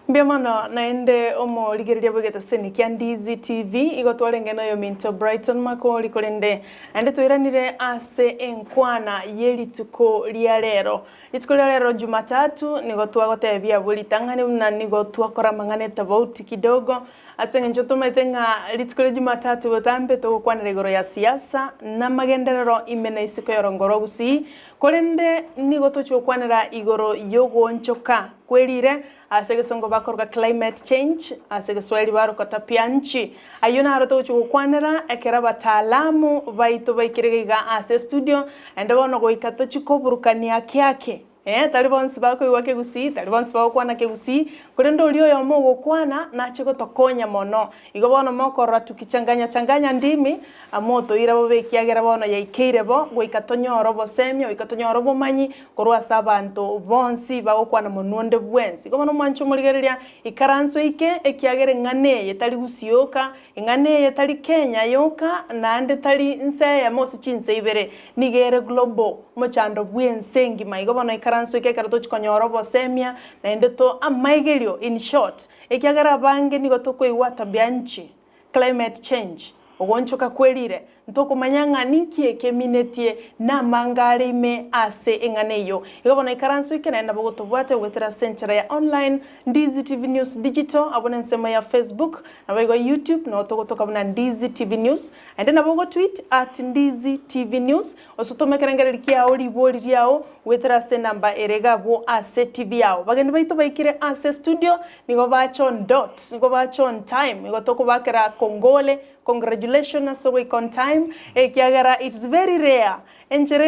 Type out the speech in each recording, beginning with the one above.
Mbuya mono naende omorigereria bw'egeteseni kia Ndizi TV igo twarenge noyo minto Brighton Makori korende naende twairanire ase enkwana ye rituko ria rero. Rituko ria rero Jumatatu nigo twagotebia abwo ritang'ani buna nigo twakora amang'ana etobauti kidogo ase eng'encho tomaete ng'a rituko ria Jumatatu botambe togokwanera igoro ya siasa na amagenderero ime na isiko y'orongo rwa Gusii korende nigo tochia gokwanera igoro y'ogoonchoka kwerire Ase egesongo bakoroka climate change, ase egeswahili baroka tapianchi. Ayio naro togochia gokwanera ekero abataalamu baito baikire iga ase estudio, naende bono goika tochie koburukania ake ake. Eh, tari bonsi bakoigwa kegusii, tari bonsi bagokwana kegusii, korende oria oyomo ogokwana nache gotokonya mono. Igo bono mokorora tukichanganya changanya ndimi, Amotoira bobe ekiagera bono yaikeire bo, goika tonyore obosemia, goika tonyore obomanyi korwa ase abanto bonsi bagokwana monwe onde bwensi. Igo bono mwanche omorigereria, ikaranso ike, ekiagera eng'ana eye tari Gusii yoka, eng'ana eye tari Kenya yoka, naende tari nse eyemo gose chinse ibere, nigo ere global, omochando bw'ense engima. Igo bono ikaranso ike ekero tochi konyora obosemia, naende to amaigerio in short, ekiagera abange nigo tokoigwa tabia nchi. Climate change, ogoonchoka kwerire, ntokomanya ng'a ninki ekeminetie namanga are ime ase eng'ana eyio. Igo bono ikaranso eke naende nabo gotobwate goetera ase enchera ya online, Ndizi TV News Digital, abwo nensemo ya Facebook, naboigo YouTube noo togotoka buna Ndizi TV News, naende nabo ogotweet at Ndizi TV News, Gose tome ekerengererio kiao ribori riao goetera ase enamba ere iga abwo ase TV yao. Bageni baito baikire ase studio nigo bacha on dot, nigo bacha on time, igo tokobakera kongole, congratulation ase ogoika on time, ekiagera it's very rare enchera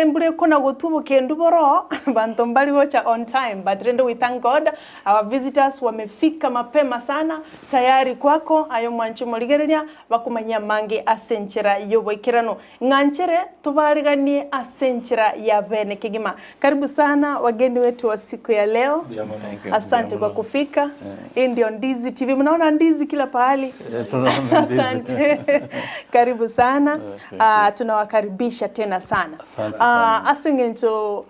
embura ekona gotwa obokendu boroo abanto mbari gocha on time but rende we thank God our visitors wamefika mapema sana tayari kwako aye omwanchi omorigereria bakomanyia amange ase enchera yoboikeranu. Ng'anchere tobariganie ase enchera ya bene kegima. Karibu sana wageni wetu wa siku ya leo. Thank you. Asante kwa kufika. Hii ndio Ndizi TV. Mnaona ndizi kila pahali. Tunaona ndizi. Asante. Karibu sana. Thank Tunawakaribisha tena sana. Asante sana. Ase eng'encho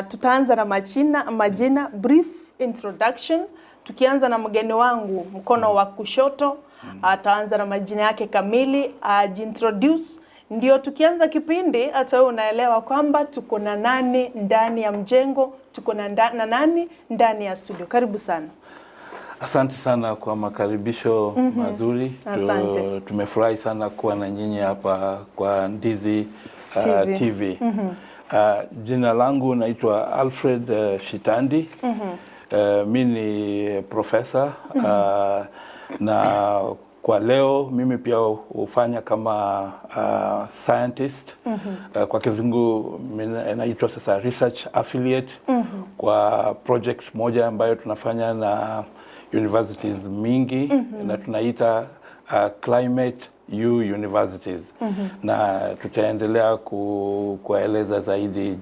tutaanza na machina, majina brief introduction tukianza na mgeni wangu mkono wa kushoto ataanza na majina yake kamili ajiintroduce, ndio tukianza kipindi hata wewe unaelewa kwamba tuko na nani ndani ya mjengo, tuko na, na nani ndani ya studio. Karibu sana. Asante sana kwa makaribisho mazuri. Asante. Tumefurahi sana kuwa na nyinyi hapa kwa Ndizi TV. TV. Jina langu naitwa Alfred Shitandi. Mi ni profesa na kwa leo mimi pia hufanya kama scientist. Kwa kizungu naitwa sasa research affiliate kwa project moja ambayo tunafanya na universities mingi na tunaita Climate U Universities na tutaendelea kueleza zaidi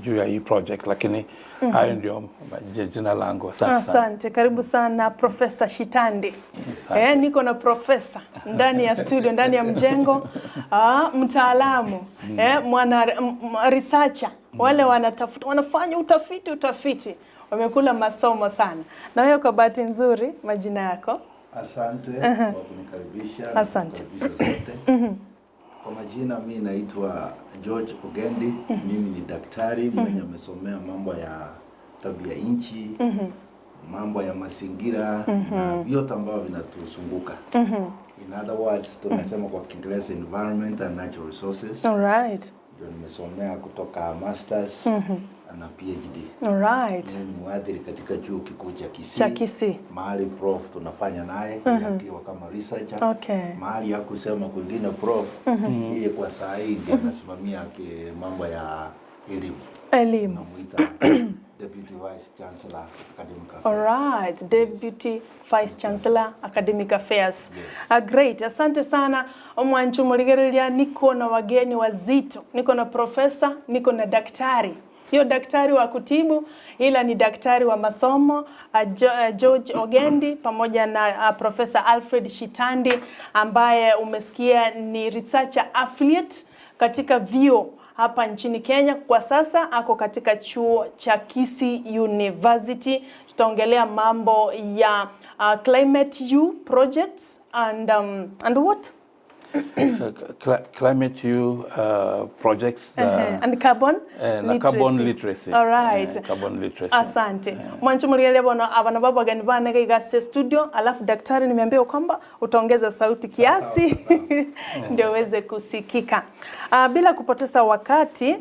juu ya hii project, lakini hayo ndio jina langu. Asante sana. Asante, karibu sana Profesa Shitandi. Asante. Niko na profesa ndani ya studio, ndani ya mjengo, mtaalamu, mwana researcher, wale wanatafuta, wanafanya utafiti utafiti, wamekula masomo sana. Na wewe kwa bahati nzuri, majina yako? Asante kwa kunikaribisha na Asante. kukaribisha zote. Kwa majina mi naitwa George Ogendi. Mimi ni daktari mwenye amesomea mambo ya tabia nchi, mambo ya mazingira na vyote ambavyo vinatuzunguka. In other words, tunasema kwa Kiingereza environment and natural resources. All right. Ndio nimesomea kutoka masters na PhD. All right. Mimi ni mhadhiri katika chuo kikuu cha Kisii. Cha Kisii. Mahali prof tunafanya naye yeye akiwa kama researcher. Mahali ya kusema kwingine prof yeye kwa saa hii ndiye anasimamia mambo ya elimu. Elimu. Tunamuita Deputy Vice Chancellor Academic Affairs. All right, Deputy Vice Chancellor Academic Affairs. Yes. Great. Asante sana omwancho morigereria, niko na wageni wazito. Niko na profesa, niko na daktari. Sio daktari wa kutibu ila ni daktari wa masomo George Ogendi pamoja na Profesa Alfred Shitandi ambaye umesikia ni researcher affiliate katika vyuo hapa nchini Kenya. Kwa sasa ako katika chuo cha Kisii University. Tutaongelea mambo ya Climate U projects and what? Climate U projects and carbon na carbon literacy. All right. Carbon literacy. Asante. Mwancho mlielewa bono abana babo gani bana gase studio, alafu daktari nimeambiwa kwamba utaongeza sauti kiasi ndio uweze kusikika. Bila kupoteza wakati,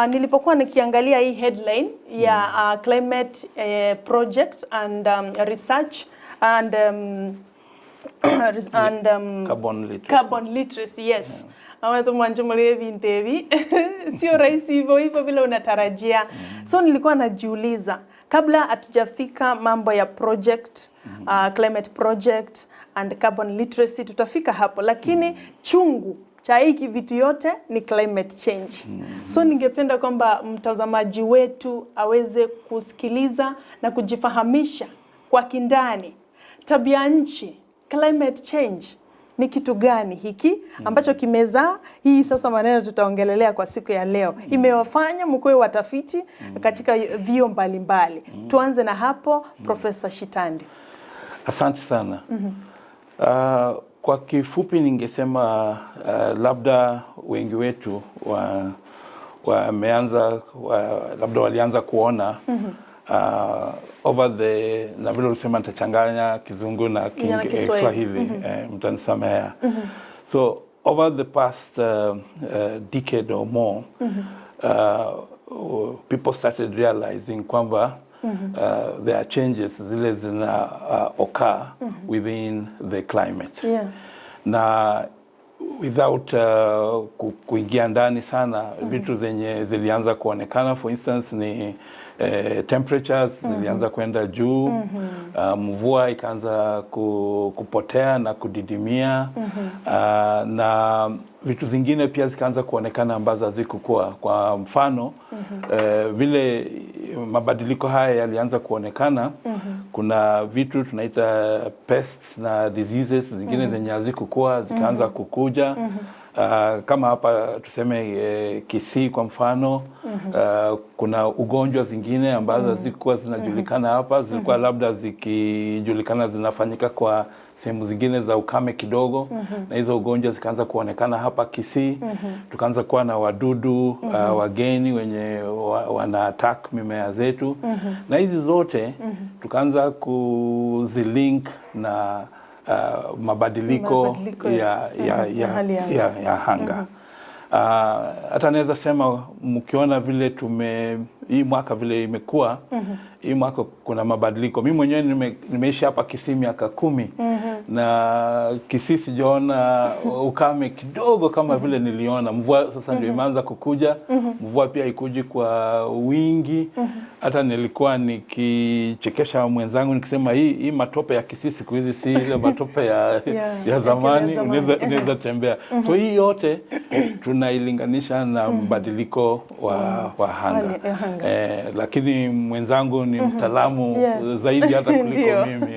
nilipokuwa nikiangalia hii headline ya climate project and research and carbon literacy. Carbon literacy, yes. Ama mwanjumulie vintevi sio rahisi hivyo hivyo vile unatarajia. So nilikuwa najiuliza kabla hatujafika mambo ya project, climate project and carbon literacy, tutafika hapo, lakini chungu cha hiki vitu yote ni climate change. So ningependa kwamba mtazamaji wetu aweze kusikiliza na kujifahamisha kwa kindani tabia nchi, climate change ni kitu gani hiki ambacho kimezaa hii sasa maneno tutaongelelea kwa siku ya leo. Imewafanya mkwe watafiti katika vyuo mbalimbali. Tuanze na hapo, Profesa Shitandi. Asante sana. Kwa kifupi ningesema labda wengi wetu wameanza labda walianza kuona over the, na vile ulisema nitachanganya Kizungu na Kiswahili, mtanisamea. So over the past decade or more, people started realizing kwamba there are changes zile zina occur within the climate. Yeah. Na without kuingia ndani sana, vitu zenye zilianza kuonekana, for instance ni temperatures zilianza kwenda juu, mvua ikaanza kupotea na kudidimia, na vitu zingine pia zikaanza kuonekana ambazo hazikukua. Kwa mfano, vile mabadiliko haya yalianza kuonekana, kuna vitu tunaita pests na diseases zingine zenye hazikukua zikaanza kukuja. Kama hapa tuseme Kisii kwa mfano, kuna ugonjwa zingine ambazo zilikuwa zinajulikana hapa, zilikuwa labda zikijulikana zinafanyika kwa sehemu zingine za ukame kidogo, na hizo ugonjwa zikaanza kuonekana hapa Kisii. Tukaanza kuwa na wadudu wageni wenye wana attack mimea zetu, na hizi zote tukaanza kuzilink na mabadiliko ya anga. Hata naweza sema mkiona vile hii mwaka vile imekuwa, hii mwaka kuna mabadiliko. Mimi mwenyewe nimeishi hapa Kisii miaka 10, na Kisii sijaona ukame kidogo kama vile niliona. Mvua sasa ndio imeanza kukuja, mvua pia ikuji kwa wingi. Hata nilikuwa nikichekesha mwenzangu nikisema hii matope ya Kisii siku hizi si ile matope ya zamani, unaweza tembea. So hii yote tunailinganisha na mbadiliko wa anga. Lakini mwenzangu ni mtaalamu zaidi hata kuliko mimi.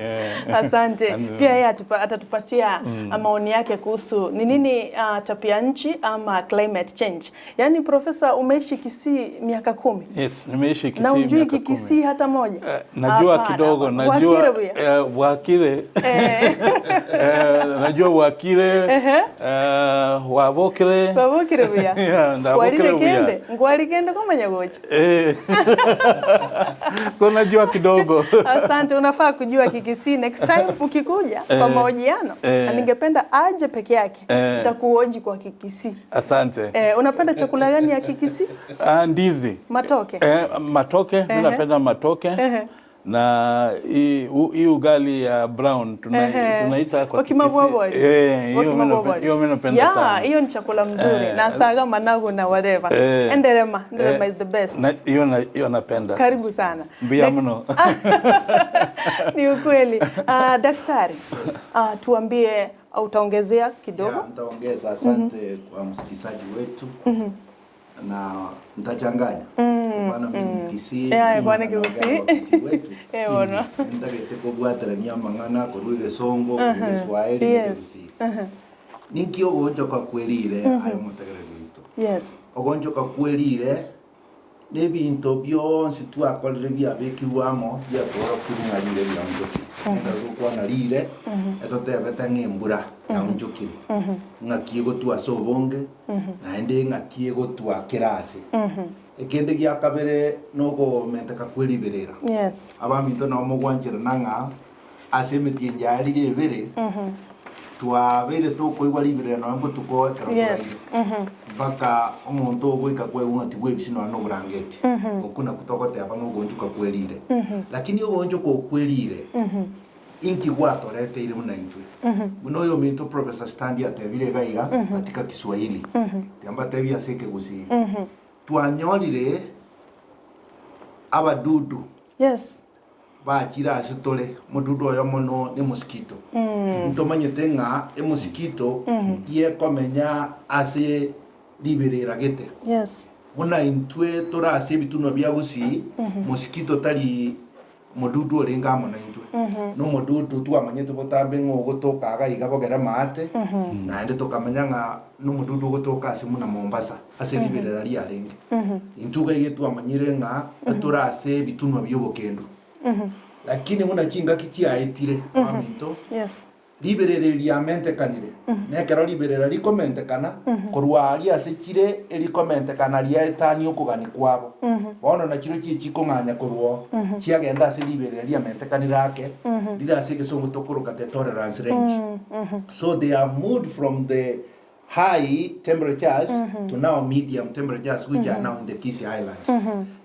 Asante. Pia yeye atatupatia maoni yake kuhusu ni nini tabia nchi ama climate change. Yaani profesa, umeishi Kisii miaka 10. Yes, nimeishi Kisii miaka 10. Na hujui Kisii hata moja? Najua kidogo, najua Wakire. Najua Wakire. Wabokire. Wabokire buya. Ngwarire kende, ngwarire kama nyagocha. So najua kidogo. Asante, unafaa kujua Kikisii next time ukikuja kwa mahojiano. Ningependa aje peke yake. Nitakuhoji kwa Kikisii. Asante. Unapenda chakula gani ya Kikisii? Ndizi. Matoke. Matoke, mimi napenda matoke. Na hii ugali ya brown tunaita kwa Kikisii. Hiyo mimi napenda sana. Hiyo ni chakula mzuri. Na saga managu na whatever. Nderema, nderema is the best. Hiyo napenda. Karibu sana. Mbia mno. Ni ukweli. Daktari, tuambie, utaongezea kidogo? Nitaongeza, asante kwa msikizaji wetu. Na nitachanganya. Maana mimi Kisii. Bwana Kisii. Bwana. Nitagete kobwaterania mang'ana korwa Gesongo, Kiswahili, Kisii. Ninkio gocho kwa kwelire ayo mutegereri wito. Yes. Ogonjoka kwelire nebinto byonsi twakorire byabekirwamo byatwara kurung'arire byaonjokire. Ekero etotebete ng'embura yaonjokire. Ng'aki egotwa ase obonge, naende ng'aki egotwa kera ase. Ekende gia kabere nogomenteka kweriberera. Yes. Abaminto nabo mogwanchera nang'a ase emetienyi yarire ebere twabeire tokoigwa riberera nonya mbotuko ekero toraire. Mpaka omonto ogoika kwegwa ng'a tibwebisi nonya na oborangeti. Okwo nakwo togoteba ng'a ogonchoka kwerire. Lakini ogonchoka okwerire inki gwatoreteire buna intwe. Buna oyo ominto Professor Stanley atebire iga iga katika Kiswahili. Tiambatebi ase ekegusii. Twanyorire abadudu bachire ase tore mududu oyo mono ni mosquito. Ntomanyete ng'a emosquito yekomenya ase riberera gete. Buna intwe tore ase ebitunwa bia Gusii, mosquito tari mududu orenge amo na intwe. No omodudu twamanyete botambe ng'a ogotoka iga iga bogere maate, naende tokamanya ng'a no omodudu ogotoka ase muna Mombasa, ase riberera riarenge. Intwe iga iga twamanyire ng'a tore ase ebitunwa bia obokendu. Lakini buna chingaki chiaetire, maminto, riberera riamentekanire. Nekero riberera rikomentekana, korwa aria ase chire erikomentekana riaetania okogani kwabo. Bono nachiro chie chikong'anya korwa chiagenda ase riberera riamentekanire ake, rire ase egesongo tokoroka the tolerance range. So they have moved from the high temperatures to now medium temperatures, which are now in the Kisii Islands.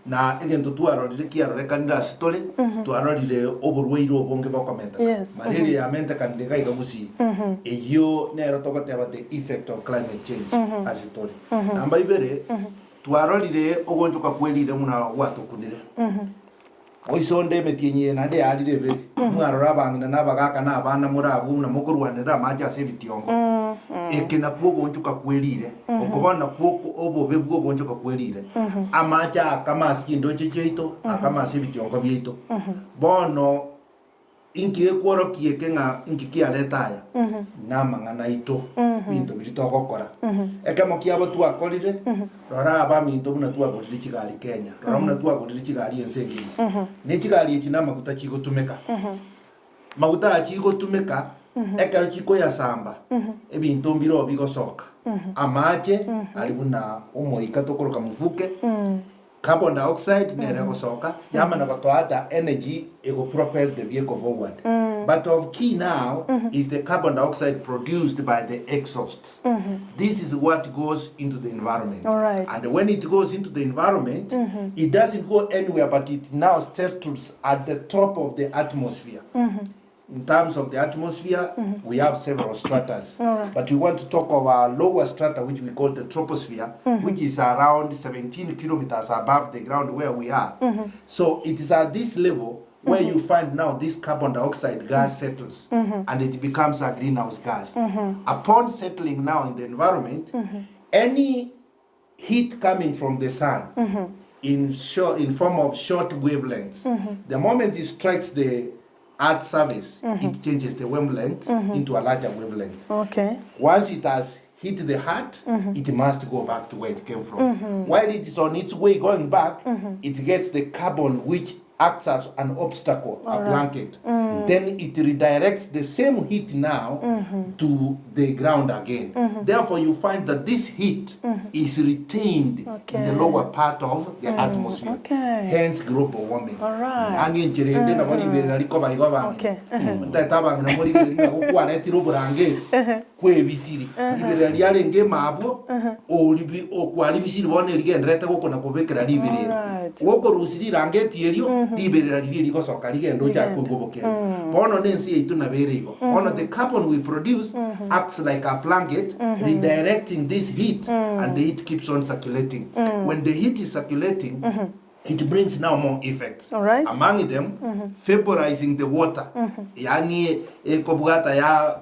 Na egento twarorire kiarorekanire ase tore, twarorire oborwaire obonge bokomenteka. Malaria yamentekanire iga iga Gusii. Eyio nero togoteba the effect of climate change ase tore. Namba ibere, twarorire ogonchoka kwerire muna gwatokunire. Oisonde emetienyi naende yarire ebere. Mwarora abang'ina na abagaka na abana morabwo buna mokorwanera amache ase ebitiongo. Eke nakwo ogonchoka kwerire. Okobona nakwo obobe bwa ogonchoka kwerire. Amache akama ase chindoche chiaito, akama ase ebitiongo biaito. Bono inki ekworokia eke ng'a inki kiareta aya? Namang'ana aito, binto biri togokora. Ekemo kiabo twakorire, rora abaminto buna twagorire chigari Kenya, rora buna twagorire chigari ense engima. Ne chigari echi namaguta chigotumeka. Maguta aya chigotumeka, ekero chikoyasamba, ebinto mbiro bigosoka. Amache, ari buna omoika tokoroka mufuke, carbon dioxide nere gosoka, yamana gotoata energy ego propel the vehicle forward. But of key now is the carbon dioxide produced by the exhaust. This is what goes into the environment. All right. And when it goes into the environment, it doesn't go anywhere, but it now settles at the top of the atmosphere. In terms of the atmosphere, we have several stratas. All right. But we want to talk of our lower strata, which we call the troposphere, which is around 17 kilometers above the ground where we are. So it is at this level where you find now this carbon dioxide gas settles and it becomes a greenhouse gas. Upon settling now in the environment, any heat coming from the sun in form of short wavelengths, the moment it strikes the earth surface, it changes the wavelength into a larger wavelength. Once it has hit the heart, it must go back to where it came from. While it is on its way going back, it gets the carbon which acts as an obstacle, a blanket. Then it redirects the same heat now to the ground again. Therefore, you find that this heat is retained in the lower part of the atmosphere. Hence global warming. All right. Yani ncherende nabo riberera rikoba igo abang'ina. Ntaete abang'ina morigereria ng'a gokwaretire oborangeti kwebisiri riberera riarenge mabwo oribi okwaribisiri bono erigenderete gokona kobekera riberera. Gokorusia rirangeti erio riberera riria rigosoka rigenda ocha Rigenda. kwigobokera bono nensi yaitu nabere igo. Bono the carbon we produce acts like a blanket redirecting this heat, and the heat keeps on circulating. When the heat is circulating, it brings now more effects. All right. Among them, vaporizing the water. Yani ekobwata ya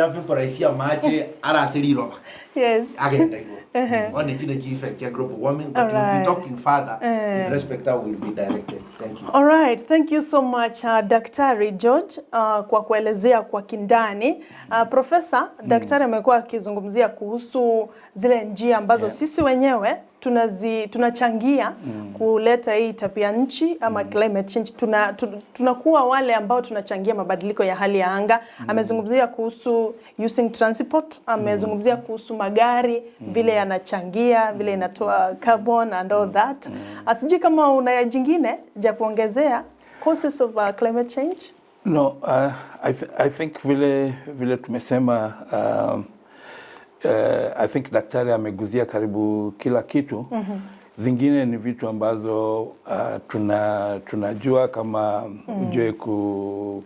vaporize amache arase riroba. Agenda igo. One chile effect ya global warming, but we'll be talking further in respect how we'll be directed. Thank you. All right, thank you so much Daktari George kwa kuelezea kwa kindani. Profesa, daktari amekuwa akizungumzia kuhusu zile njia ambazo sisi wenyewe tunachangia kuleta hii tabia nchi ama climate change. Tunakuwa wale ambao tunachangia mabadiliko ya hali ya anga. Amezungumzia kuhusu using transport, amezungumzia kuhusu magari vile yanachangia, vile inatoa carbon and all that. Sijui kama una jingine ja kuongezea causes of climate change. No, I think vile tumesema, I think daktari ameguzia karibu kila kitu. Zingine ni vitu ambazo tunajua kama ujue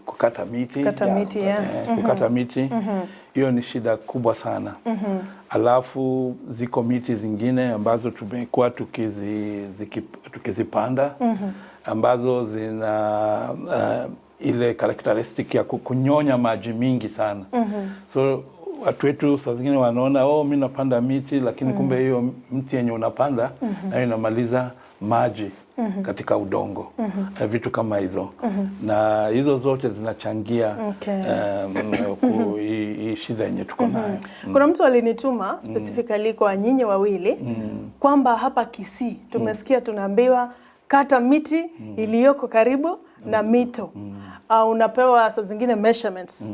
kukata miti. Kukata miti, yeah. Kukata miti hiyo ni shida kubwa sana. Alafu ziko miti zingine ambazo tumekuwa tukizipanda ambazo zina ile characteristic ya kunyonya maji mingi sana. So watu wetu saa zingine wanaona, oh, mi napanda miti, lakini kumbe hiyo mti yenye unapanda nayo inamaliza maji katika udongo. Vitu kama hizo. Na hizo zote zinachangia hii shida yenye tuko nayo. Kuna mtu alinituma specifically kwa nyinyi wawili kwamba hapa Kisii tumesikia tunaambiwa kata miti iliyoko karibu na mito. Unapewa saa zingine measurements.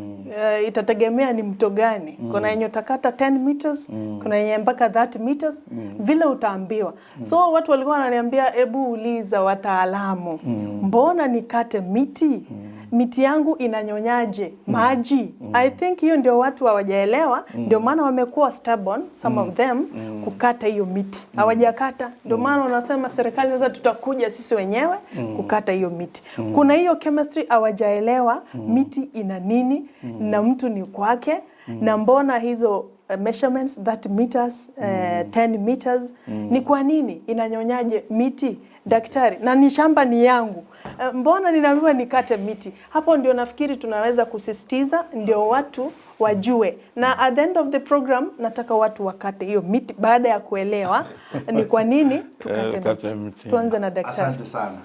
Itategemea ni mto gani. Kuna yenye utakata 10 meters, kuna yenye mpaka 30 meters, vile utaambiwa. So watu walikuwa wananiambia, ebu uliza wataalamu, mbona nikate miti? Miti yangu inanyonyaje maji? I think hiyo ndio watu hawajaelewa, ndio maana wamekuwa stubborn, some of them, kukata hiyo miti. Hawajakata, ndio maana wanasema serikali sasa tutakuja sisi wenyewe kukata hiyo miti. Kuna hiyo chemistry hawajaelewa, miti ina nini na mtu ni kwake, na mbona hizo measurements 30 meters, 10 meters, ni kwa nini inanyonyaje miti? Daktari, na ni shamba ni yangu, mbona ninaambiwa nikate miti? Hapo ndio nafikiri tunaweza kusisitiza ndio watu wajue, na at the end of the program nataka watu wakate hiyo miti baada ya kuelewa ni kwa nini tukate miti. Miti. Tuanze na daktari. Asante sana.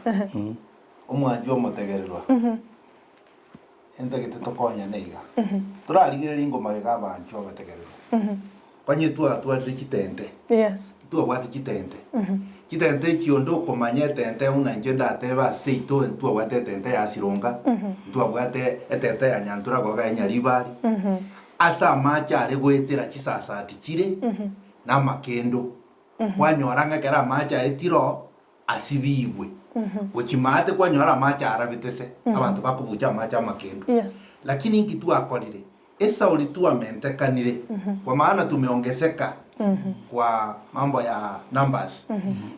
Omwanji omotegererwa entagete tokonya neiga turarigereria ingoma gega abanchu abategererwa kwanye twatwarire chitente. Twabwate chitente chitente ekiondo okomanya etente una inche ndateba ase ito twabwate etente ya Sironga, twabwate etente ya Nyantura goga ya Nyaribari, ase amache are goetera chisasati chire na amakendo kwanyora ng'ekera amache aetiro asibibwe gochimate kwanyora amache arabete abantu bakubucha amache amakendo. Lakini inki twakorire esauri twamentekanire kwa maana tumeongezeka kwa mambo ya numbers.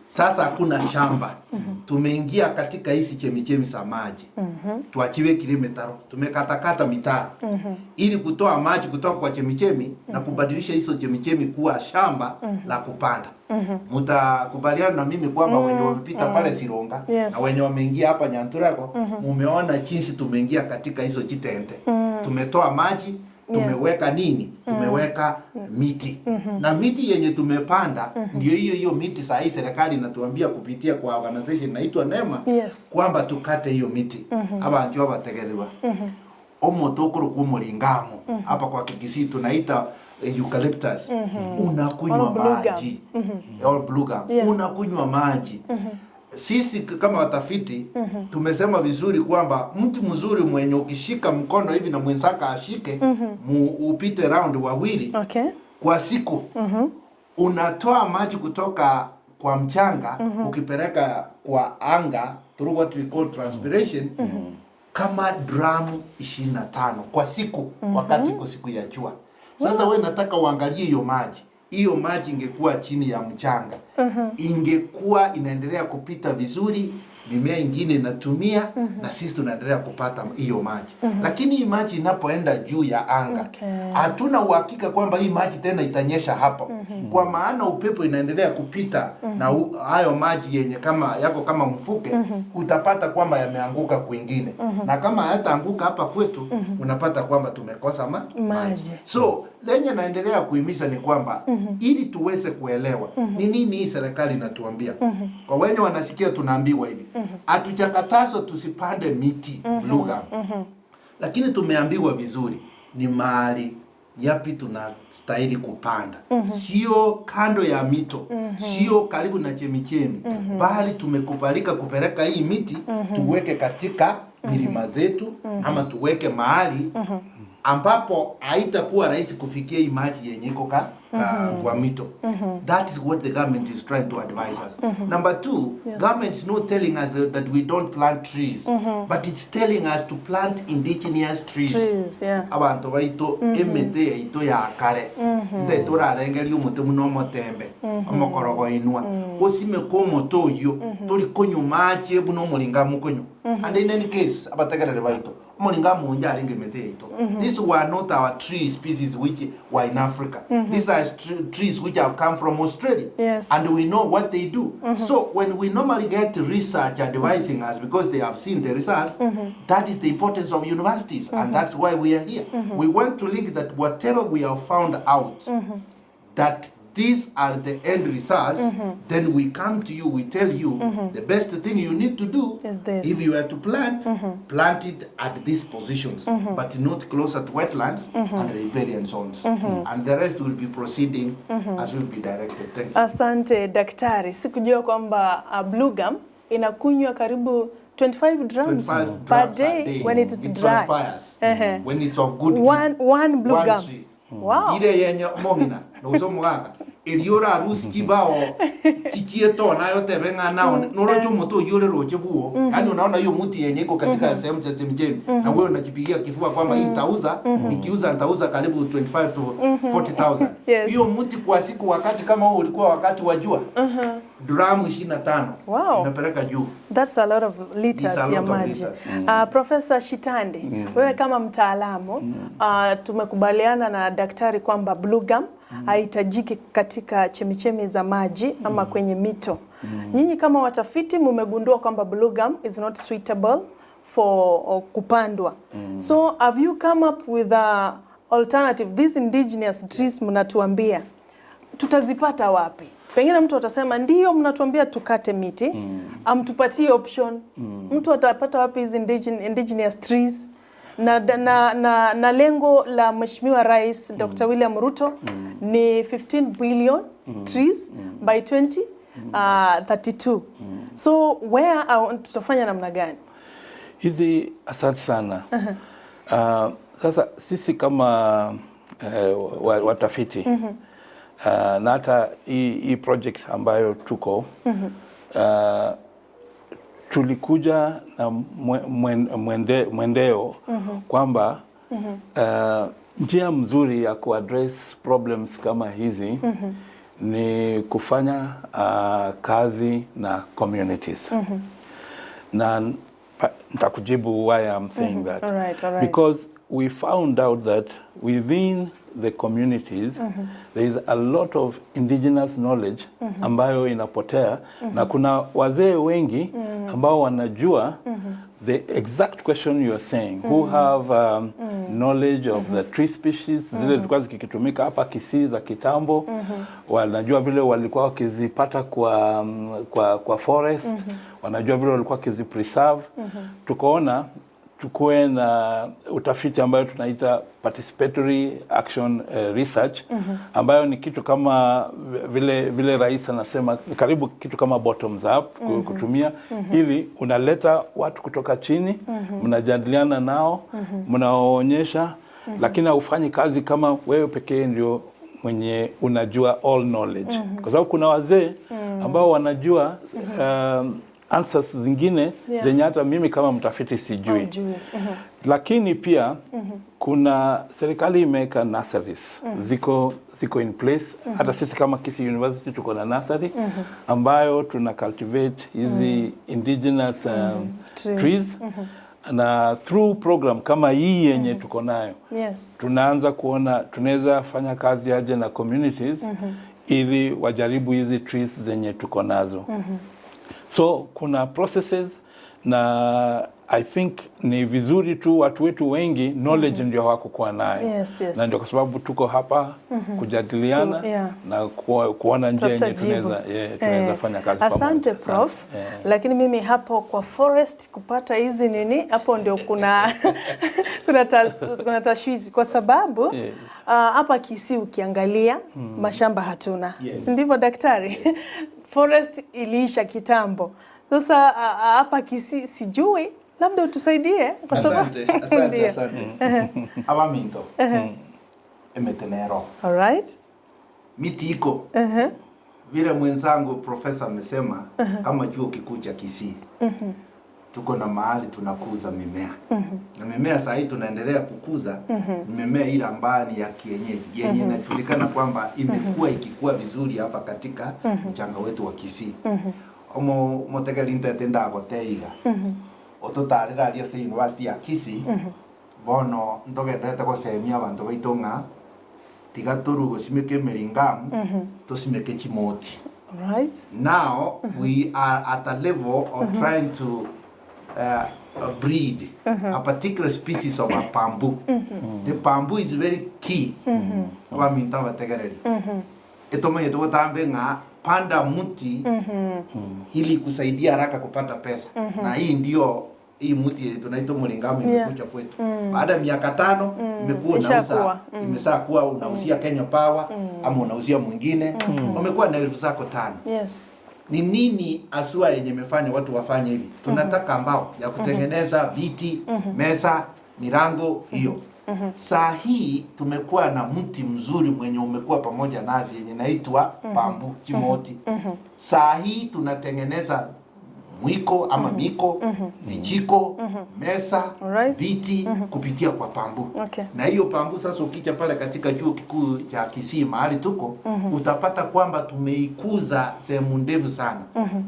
Sasa hakuna shamba. Tumeingia katika hizi chemichemi za maji. Tuachiwe mitaro, tumekatakata mitaro ili kutoa maji kutoka kwa chemichemi na kubadilisha hizo chemichemi kuwa shamba la kupanda. Mtakubaliana na mimi kwamba wenye wamepita pale Sironga na wenye wameingia hapa Nyanturako, mumeona jinsi tumeingia katika hizo chitente. Tumetoa maji, tumeweka nini? Tumeweka miti. Na miti yenye tumepanda ndio hiyo hiyo miti saa hii serikali inatuambia kupitia kwa organization inaitwa NEMA kwamba tukate hiyo miti. Abantu abategererwa. Omoto okoro kumuringamo hapa kwa Kikisii tunaita eucalyptus. Unakunywa maji. All blue gum. Unakunywa maji. Sisi kama watafiti tumesema vizuri kwamba mtu mzuri mwenye ukishika mkono hivi na mwenzaka ashike, upite round wawili kwa siku, unatoa maji kutoka kwa mchanga ukipeleka kwa anga through what we call transpiration kama dramu 25 kwa siku, wakati kwa siku ya jua. Sasa wewe nataka uangalie hiyo maji. Hiyo maji ingekuwa chini ya mchanga, ingekuwa inaendelea kupita vizuri, mimea ingine inatumia, na sisi tunaendelea kupata hiyo maji. Lakini hii maji inapoenda juu ya anga, hatuna uhakika kwamba hii maji tena itanyesha hapo. Kwa maana upepo inaendelea kupita na hayo maji yenye kama yako kama mfuke, utapata kwamba yameanguka kwingine. Na kama hayataanguka hapa kwetu, unapata kwamba tumekosa maji. So lenye naendelea kuhimiza ni kwamba ili tuweze kuelewa ni nini hii serikali inatuambia. Kwa wenye wanasikia tunaambiwa hivi, hatujakatazwa tusipande miti blue gum, lakini tumeambiwa vizuri ni mahali yapi tunastahili kupanda, sio kando ya mito, sio karibu na chemichemi, bali tumekubalika kupeleka hii miti tuweke katika milima zetu ama tuweke mahali ambapo haitakuwa rahisi kufikia hii maji yenye iko kwa mito. That is what the government is trying to advise us. Number two, government is not telling us that we don't plant trees, but it's telling us to plant indigenous trees. Trees, yeah. Abantu baito emete yaito ya kare nde turarengeria omote muno omotembe omokorogo inwa osime ko omote oyo tori konywa mache buno omoringa mokonywa. And in any case, abategerere baito omoringa munja arenge emete yaito. These were not our tree species which were in Africa. These are trees which have come from Australia. Yes. And we know what they do. So when we normally get research advising us because they have seen the results, that is the importance of universities, and that's why we are here. We want to link that whatever we have found out, that these are the end results, then we come to you, we tell you the best thing you need to do is this. If you are to plant, plant it at these positions, but not closer to wetlands and riparian zones. And the rest will be proceeding as will be directed. Thank you. Asante daktari, sikujua kwamba blue gum inakunywa karibu 25 drums, 25 per drums day, a day when it is it dry. Transpires. When it's of good One blue one gum. tree. Wow. Ile yenye omong'ina nosomogaga eriora arusi kibao chichieto nayo tebe ng'ana norocho moto yure roche buo, yani unaona hiyo mti yenye iko katika sehemu za chemichemi na wewe unajipigia kifua kwamba hii nitauza, nikiuza nitauza karibu 25 to 40,000. Yes. Hiyo mti kwa siku wakati kama huo ulikuwa wakati wa jua dramu 25. Wow. Inapeleka juu. That's a lot of liters It's a lot ya of maji. liters. Professor Shitandi, wewe kama mtaalamu tumekubaliana na daktari kwamba blue gum haihitajiki katika chemichemi za maji ama kwenye mito. Nyinyi kama watafiti mmegundua kwamba blue gum is not suitable for kupandwa. So have you come up with a alternative? These indigenous trees mnatuambia tutazipata wapi? Pengine mtu atasema ndiyo mnatuambia tukate miti, amtupatie option. Mtu atapata wapi hizi indigenous trees? Na lengo la Mheshimiwa Rais Dr. William Ruto ni 15 billion trees by 2032. So where tutafanya namna gani? Hizi, asante sana. Sasa sisi kama watafiti na hata hii project ambayo tuko tulikuja na mwendeo kwamba njia mzuri ya kuaddress problems kama hizi ni kufanya kazi na communities. Na nitakujibu why I'm saying that. All right, all right. Because we found out that within the communities there is a lot of indigenous knowledge ambayo inapotea na kuna wazee wengi ambao wanajua the exact question you are saying, who have knowledge of the tree species zile zilikuwa zikitumika hapa Kisii za kitambo, wanajua vile walikuwa wakizipata kwa forest, wanajua vile walikuwa wakizipreserve. Tukaona tukuwe na utafiti ambayo tunaita participatory action research ambayo ni kitu kama vile rais anasema ni karibu kitu kama bottoms up kutumia ili unaleta watu kutoka chini, mnajadiliana nao, mnawaonyesha, lakini haufanyi kazi kama wewe pekee ndio mwenye unajua all knowledge, kwa sababu kuna wazee ambao wanajua answers zingine zenye hata mimi kama mtafiti sijui. Haujui. Lakini pia kuna serikali imeweka nurseries ziko in place. Hata sisi kama Kisii University tuko na nursery ambayo tuna cultivate hizi indigenous Trees. trees na through program kama hii yenye tuko nayo tunaanza kuona tunaweza fanya kazi aje na communities ili wajaribu hizi trees zenye tuko nazo. So kuna processes na I think ni vizuri tu watu wetu wengi knowledge ndio hawakukuwa nayo. Yes, yes. Na ndio kwa sababu tuko hapa kujadiliana na kuona njia yenye tunaweza fanya kazi pamoja. Asante Prof. Lakini mimi hapo kwa forest kupata hizi nini hapo ndio kuna kuna tashwishi kwa sababu hapa Kisii ukiangalia mashamba hatuna. Si ndivyo daktari? Forest iliisha kitambo. Sasa hapa Kisii sijui, labda utusaidie kwa sababu asante asante. Abaminto. Emetenero. All right. Miti iko. Vile mwenzangu profesa amesema kama chuo kikuu cha Kisii. Tuko na mahali tunakuza mimea. Na mimea saa hii tunaendelea kukuza mimea ile ambayo ni ya kienyeji yenye inajulikana kwamba imekuwa ikikua vizuri hapa katika mchanga wetu wa Kisii. Omo motegelinta tenda goteiga. Ototarira aria se University ya Kisii. Bono ndogendete gosemia abantu baito ng'a tiga torugo simeke meringamu tosimeke chimoti. Right. Now we are at a level of trying to breed a particular species of a bamboo. The bamboo is very key. Abaminta bategereri. Etomanye tugotambe ng'a panda muti ili kusaidia haraka kupata pesa. Na hii ndio hii muti tunaitwa muringamu imekuja kwetu. Baada ya miaka 5 imekuwa unauza, imeshakuwa unauzia Kenya Power ama unauzia mwingine. Umekuwa na elfu zako 5. Yes. Ni nini asua yenye imefanya watu wafanye hivi? Tunataka mbao ya kutengeneza viti, meza, milango hiyo. Saa hii tumekuwa na mti mzuri mwenye umekuwa pamoja nazi yenye inaitwa bambu chimoti. Saa hii tunatengeneza mwiko ama miko, vijiko, meza, viti kupitia kwa bambu. Na hiyo bambu sasa ukija pale katika chuo kikuu cha Kisii mahali tuko, utapata kwamba tumeikuza sehemu ndefu sana.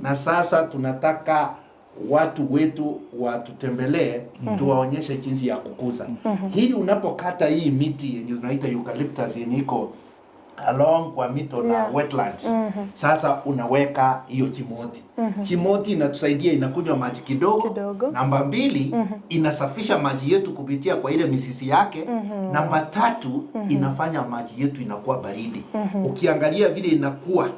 Na sasa tunataka watu wetu watutembelee, tuwaonyeshe jinsi ya kukuza. Hili unapokata hii miti yenye tunaita eucalyptus yenye iko along kwa mito na wetlands. Sasa unaweka hiyo chimoti. Chimoti inatusaidia, inakunywa maji kidogo. Namba 2, inasafisha maji yetu kupitia kwa ile misisi yake. Namba 3, inafanya maji yetu inakuwa baridi. Ukiangalia vile inakuwa,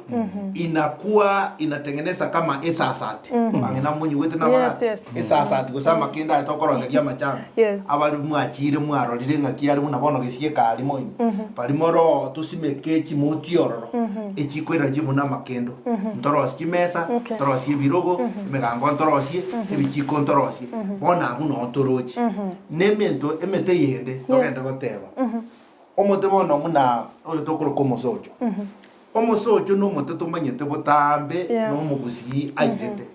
inakuwa inatengeneza kama esasati. Bangena mwenye wetu na yes, yes. Esasati kusama kinda atokoroseria machanga. Abali mwachire mwarorire ngakiari munabono gisiye kalimo. Palimoro tusimeke chimoti ororo. Echikwera jimuna makendo. Ntorosi chimesa, ntorosi birogo, emegango ntorosi, ebichiko ntorosi. Bona buno ntorochi. Nemento emete yende togenda goteba. Omote bono muna oyo tokoro komosocho. Omosocho no mote tumanyete botambe no mugusi airete.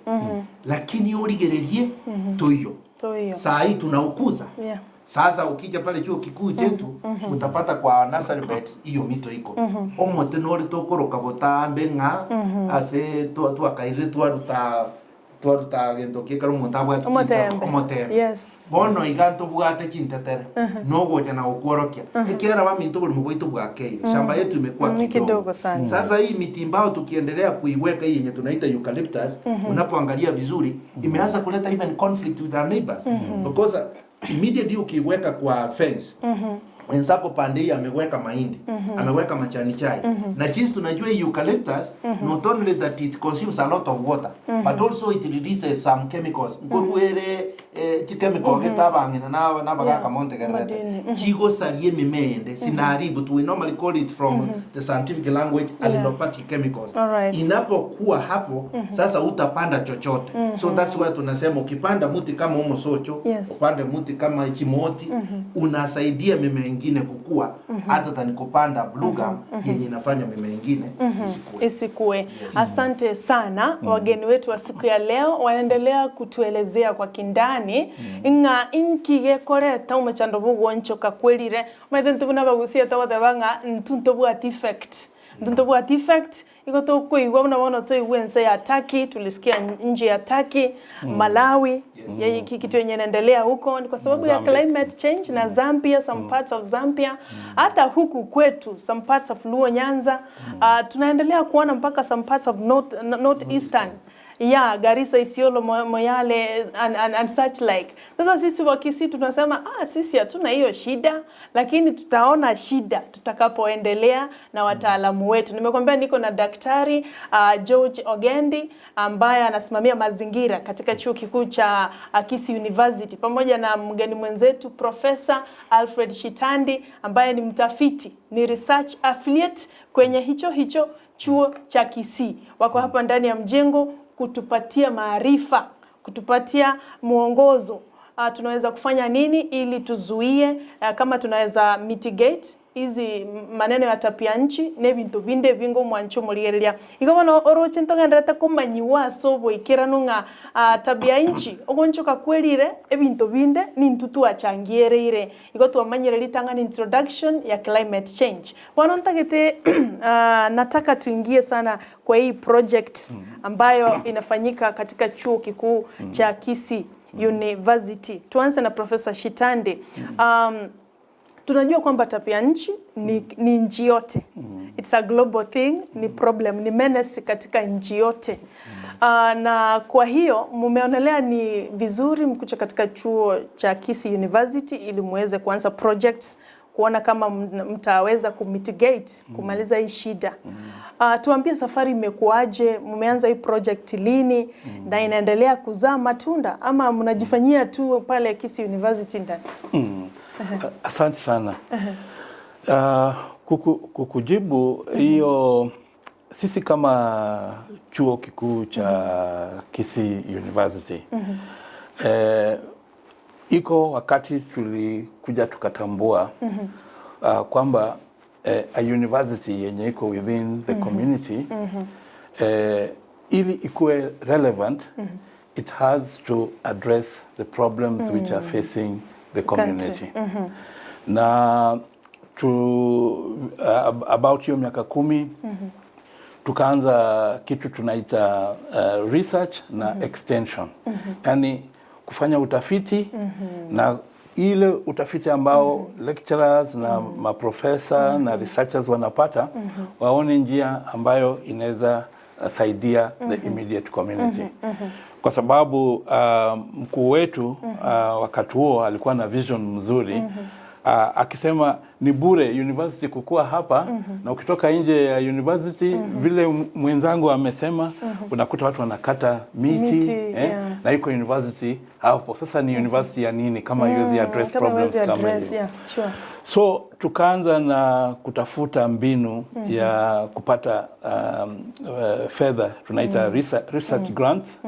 Lakini origererie toyo. Saa hii tunaukuza. Sasa ukija pale chuo kikuu chetu utapata kwa nursery beds hiyo mito iko. Omote nori tokoroka botambe ng'a ase twakaire twaruta twaruta gento kikaro mutabwa omotembe. Yes. Bono iganto bwate chintetere no goja na okuorokia. Ekiera ba minto buli mugoito bwakeire. Shamba yetu imekuwa kidogo sana. Sasa hii miti mbao tukiendelea kuiweka hii yenye tunaita eucalyptus, unapoangalia vizuri imeanza kuleta even conflict with our neighbors. Because immediately ukiweka kwa fence, wenzako pande hii ameweka mahindi, ameweka majani chai. Na jinsi tunajua eucalyptus, not only that it consumes a lot of water, but also it releases some chemicals. Ngorwere chemical getabangina na nabagaka monte gerete. Chigo sarie mimende sinaharibu. We normally call it from the scientific language allelopathic chemicals. Inapokuwa hapo sasa utapanda chochote. So that's why tunasema ukipanda muti kama omosocho, upande muti kama chimoti, unasaidia mimea ingine kukua, hata than kupanda blue gum yenye inafanya mimea ingine isikue. Yes. Asante sana wageni wetu wa siku ya leo wanaendelea kutuelezea kwa kindani inga inkige koreta umechando bugonchoka kwelire maithe ntubuna bagusia tawathebanga ntunto bwa effect. Ntunto bwa effect iko to kuigwa mnaona to igwense ya Turkey, tulisikia nje ya Turkey, Malawi, yeye kitu yenye inaendelea huko ni kwa sababu ya climate change na Zambia, some parts of Zambia, hata huku kwetu some parts of Luo Nyanza, tunaendelea kuona mpaka some parts of north eastern. Ya Garissa, Isiolo, Moyale and such like. Sasa sisi wa Kisii tunasema sisi hatuna hiyo shida, lakini tutaona shida tutakapoendelea na wataalamu wetu. Nimekwambia niko na Daktari George Ogendi ambaye anasimamia mazingira katika chuo kikuu cha Kisii University, pamoja na mgeni mwenzetu Profesa Alfred Shitandi ambaye ni mtafiti, ni research affiliate kwenye hicho hicho chuo cha Kisii. Wako hapa ndani ya mjengo kutupatia maarifa, kutupatia mwongozo, tunaweza kufanya nini ili tuzuie, kama tunaweza mitigate hizi maneno ya tabia nchi nebintu binde bingo mwancho murigereria. Igo bono oroche ntogenderete komanyiwa ase oboikeranu ng'a tabia nchi ogonchoka kwerire ebintu binde nintu twachangiereire. Igo twamanyire ritang'ani introduction ya climate change. Bono ntagete nataka tuingie sana kwa hii project ambayo inafanyika katika chuo kikuu cha Kisii University. Tuanze na Profesa Shitandi. Tunajua kwamba tabia nchi ni nchi yote. It's a global thing, ni problem, ni menace katika nchi yote. Na kwa hiyo mumeonelea ni vizuri mkuja katika chuo cha Kisii University ili muweze kuanza projects kuona kama mtaweza kumitigate, kumaliza hii shida. Tuambie safari imekuwaje? Mmeanza hii project lini na inaendelea kuzaa matunda ama mnajifanyia tu pale Kisii University ndani? Asante sana. Kukujibu hiyo, sisi kama chuo kikuu cha Kisii University, iko wakati tulikuja tukatambua kwamba a university yenye iko within the community, ili ikuwe relevant, it has to address the problems which are facing the community. Na to about hiyo miaka 10 tukaanza kitu tunaita research na extension, yaani kufanya utafiti, na ile utafiti ambao lecturers na maprofesa na researchers wanapata, waone njia ambayo inaweza saidia the immediate community, kwa sababu mkuu wetu wakati huo alikuwa na vision mzuri, akisema ni bure university kukua hapa, na ukitoka nje ya university, vile mwenzangu amesema, unakuta watu wanakata miti, Miti, na iko university hapo. Sasa ni university ya nini kama haiwezi address Kama problems haiwezi kama address, hiyo? Yeah, sure. So tukaanza na kutafuta mbinu ya kupata fedha tunaita research grants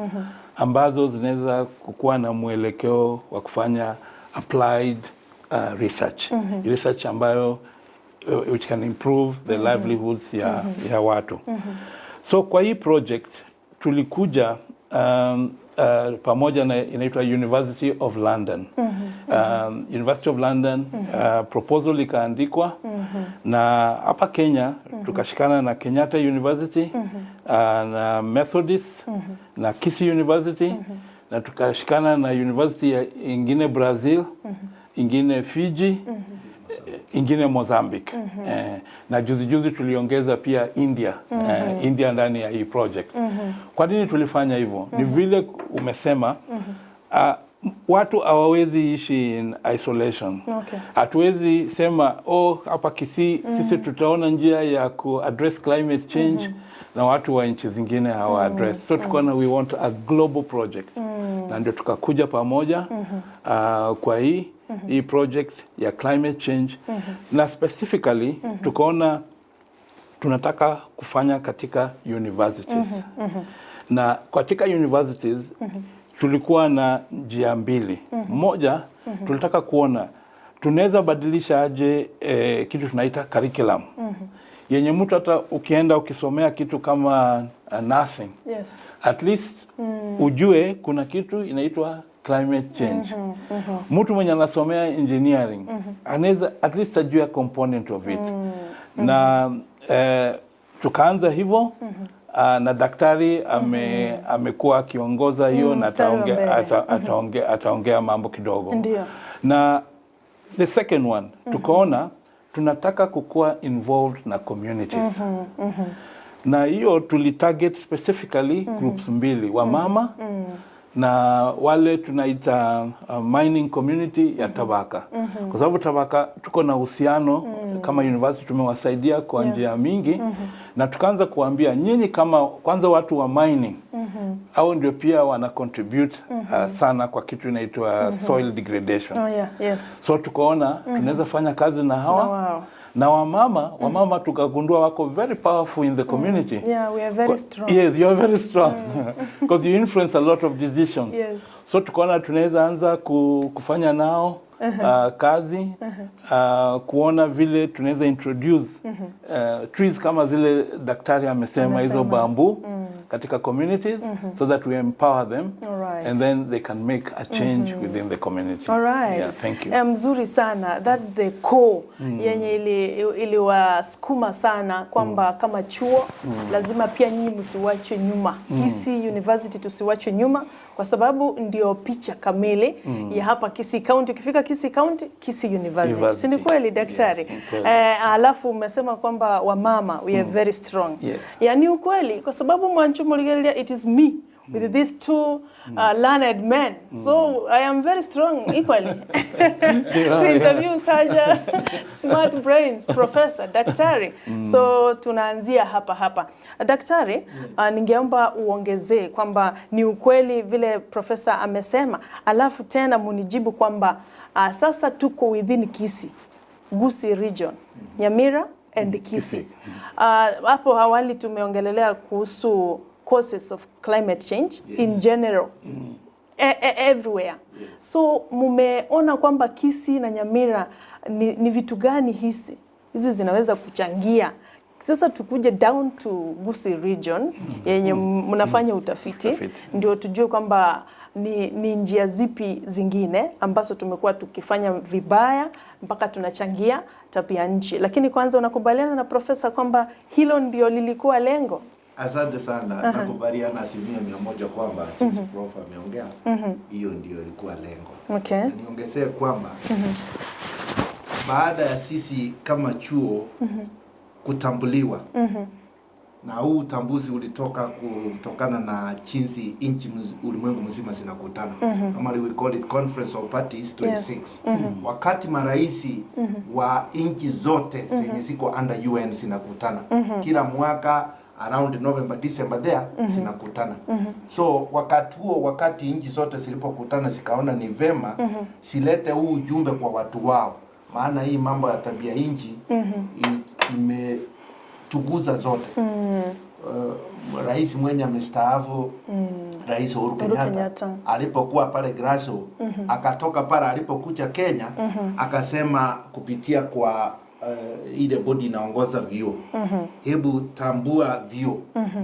ambazo zinaweza kukuwa na mwelekeo wa kufanya applied research, research ambayo which can improve the livelihoods ya watu. So kwa hii project tulikuja pamoja na inaitwa University of London. University of London, proposal ikaandikwa, na hapa Kenya tukashikana na Kenyatta University, na Methodist na Kisii University, na tukashikana na university ya ingine Brazil, ingine Fiji, ingine Mozambique. Na juzi juzi tuliongeza pia India, India ndani ya hii project. Kwa nini tulifanya hivyo? Ni vile umesema, watu hawawezi ishi in isolation. Hatuwezi sema, "Oh, hapa Kisii sisi tutaona njia ya ku address climate change," na watu wa nchi zingine hawa address. So tukaona we want a global project, na ndio tukakuja pamoja kwa hii project ya climate change, na specifically tukaona tunataka kufanya katika universities. Na katika universities tulikuwa na njia mbili. Moja, tulitaka kuona tunaweza badilisha aje kitu tunaita curriculum yenye mtu hata ukienda ukisomea kitu kama nursing, at least ujue kuna kitu inaitwa climate change. Mtu mwenye anasomea engineering anaweza at least ajue a component of it. Na tukaanza hivyo, na daktari amekuwa akiongoza hiyo na Mstari wa ataongea mbele. ataongea mambo kidogo. Na the second one, tukaona tunataka kukuwa involved na communities. Na hiyo tulitarget specifically groups mbili, wamama na wale tunaita mining community ya Tabaka, kwa sababu Tabaka tuko na uhusiano kama university, tumewasaidia kwa njia mingi, na tukaanza kuambia nyinyi kama kwanza watu wa mining au ndio pia wana contribute sana kwa kitu inaitwa soil degradation. Oh, yeah. Yes. So tukaona tunaweza fanya kazi na hawa Na wao. Na wamama tukagundua wako very powerful in the community. Yeah, we are very strong. Yes, you are very strong because you influence a lot of decisions. Yes. So tukaona tunaweza anza kufanya nao kazi, kuona vile tunaweza introduce trees kama zile daktari amesema, hizo Amesema. Bamboo katika communities so that we empower them and then they can make a change within the community. All right. Yeah, thank you. Mzuri sana. That's the core yenye iliwasukuma sana kwamba kama chuo lazima pia nyinyi msiwachwe nyuma. Kisii University tusiwachwe nyuma kwa sababu ndio picha kamili ya hapa Kisii County. Ukifika Kisii County, Kisii University. Si ni University. kweli, daktari? Yes, ni kweli. Alafu umesema kwamba wamama, we are very strong. Yes. Ya, ni ukweli kwa sababu mwanchu muligelia, it is me with these two learned men, so I am very strong equally to interview such a smart brains, professor, daktari. So tunaanzia hapa hapa, daktari. Ningeomba uongezee kwamba ni ukweli vile profesa amesema, alafu tena munijibu kwamba sasa tuko within Kisii, Gusii region, Nyamira and Kisii. Hapo awali tumeongelelea kuhusu causes of climate change in general everywhere. So mumeona kwamba Kisii na Nyamira ni vitu gani hizi zinaweza kuchangia? Sasa tukuje down to Gusii region yenye mnafanya utafiti, Utafiti. Ndio tujue kwamba ni njia zipi zingine ambazo tumekuwa tukifanya vibaya mpaka tunachangia tabia nchi. Lakini kwanza, unakubaliana na profesa kwamba hilo ndio lilikuwa lengo? Asante sana. Nakubaliana 100% kwamba jinsi prof ameongea, hiyo ndio ilikuwa lengo. Na niongezee kwamba baada ya sisi kama chuo kutambuliwa, na huu utambuzi ulitoka kutokana na jinsi nchi ulimwengu mzima zinakutana. Normally we call it Conference of Parties 26. Wakati maraisi wa nchi zote zenye ziko under UN zinakutana kila mwaka around November, December there zinakutana. So wakati huo, wakati nchi zote zilipokutana, zikaona ni vema silete huu ujumbe kwa watu wao, maana hii mambo ya tabia nchi imetuguza zote. Rais mwenye amestaafu, Rais Uhuru Kenyatta, Kenyatta. Alipokuwa pale Glasgow, akatoka pale, alipokuja Kenya akasema kupitia kwa ile bodi inaongoza vyuo, hebu tambua vyuo.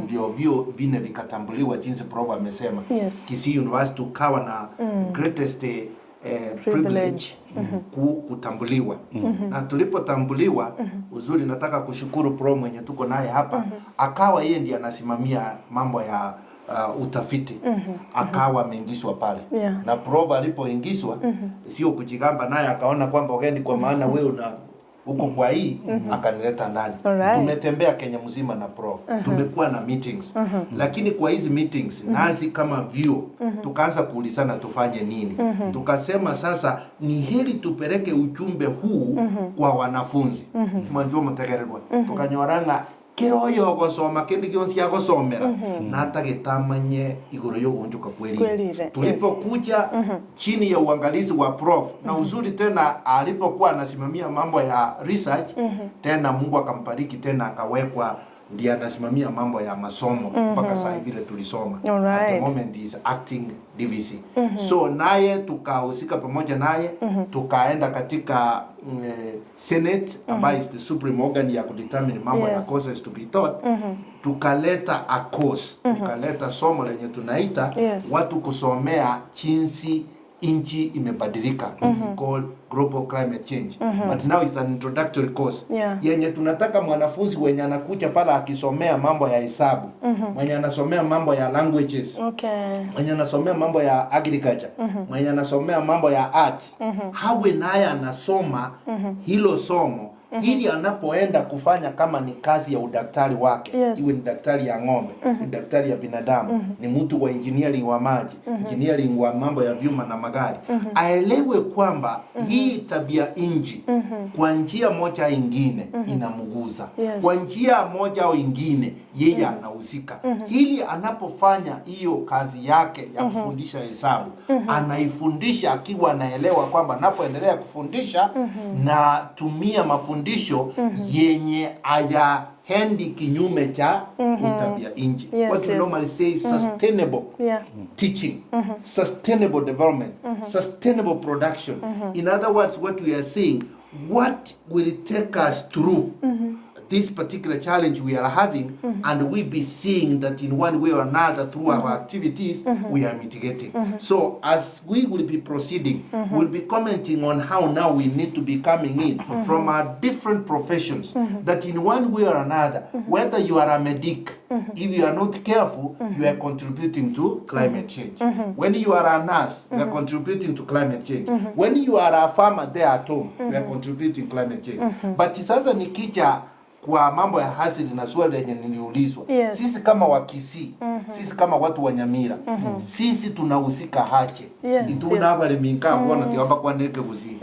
Ndio vyuo vine vikatambuliwa jinsi prof amesema. Kisii University ukawa na greatest Privilege. privilege kutambuliwa. Na tulipotambuliwa, uzuri nataka kushukuru pro mwenye tuko naye hapa, akawa yeye ndiye anasimamia mambo ya utafiti, akawa ameingizwa pale. Na prof alipoingizwa, sio kujigamba, naye akaona kwamba Ogendi, kwa maana wewe una huko kwa hii, akanileta ndani. Tumetembea Kenya mzima na prof, tumekuwa na meetings, lakini kwa hizi meetings nasi kama vyuo tukaanza kuulizana tufanye nini. Tukasema sasa ni heri tupeleke ujumbe huu kwa wanafunzi mwanjua mutegererwa tukanyoranga kira oyo ogosoma kindu gionsi agosomera natagitamanye iguru yogunjuka Kwelire, kwelire. Tulipokuja chini ya uangalizi wa prof, na uzuri tena alipokuwa anasimamia mambo ya research, tena Mungu akambariki tena akawekwa ndiye anasimamia mambo ya masomo mpaka saa vile tulisoma. At the moment is acting DVC. So naye tukahusika pamoja naye, tukaenda katika Senate ambayo is the supreme organ ya kudetermine mambo ya courses to be taught. Tukaleta a course, tukaleta somo lenye tunaita watu kusomea jinsi nchi imebadilika, which we call global climate change, but now it's an introductory course yenye tunataka mwanafunzi wenye anakuja pale akisomea mambo ya hesabu, mwenye anasomea mambo ya languages, mwenye anasomea mambo ya agriculture, mwenye anasomea mambo ya arts, hawe naye anasoma hilo somo. Ili anapoenda kufanya kama ni kazi ya udaktari wake, iwe ni daktari ya ng'ombe, ni daktari ya binadamu, ni mtu wa engineering wa maji, engineering wa mambo ya vyuma na magari, aelewe kwamba hii tabia nchi kwa njia moja ingine inamguza. Kwa njia moja au ingine yeye anahusika. Ili anapofanya hiyo kazi yake ya kufundisha hesabu, anaifundisha akiwa anaelewa kwamba anapoendelea kufundisha na tumia mafundisho yenye hayaendi kinyume cha tabia nchi. What we normally say sustainable teaching, sustainable development, sustainable production. In other words, what we are saying, what will take us through this particular challenge we are having, and we be seeing that in one way or another through our activities, we are mitigating. So as we will be proceeding, we'll be commenting on how now we need to be coming in from our different professions, that in one way or another, whether you are a medic, if you are not careful, you are contributing to climate change. When you are a nurse, you are contributing to climate change. When you are a farmer there at home, you are contributing climate change. But sasa nikija kwa mambo ya asili na swali lenye niliulizwa, sisi kama Wakisii, sisi kama watu wa Nyamira, sisi tunahusika hache. Ituna habari minka kuona tiwamba kwa neke kuzi.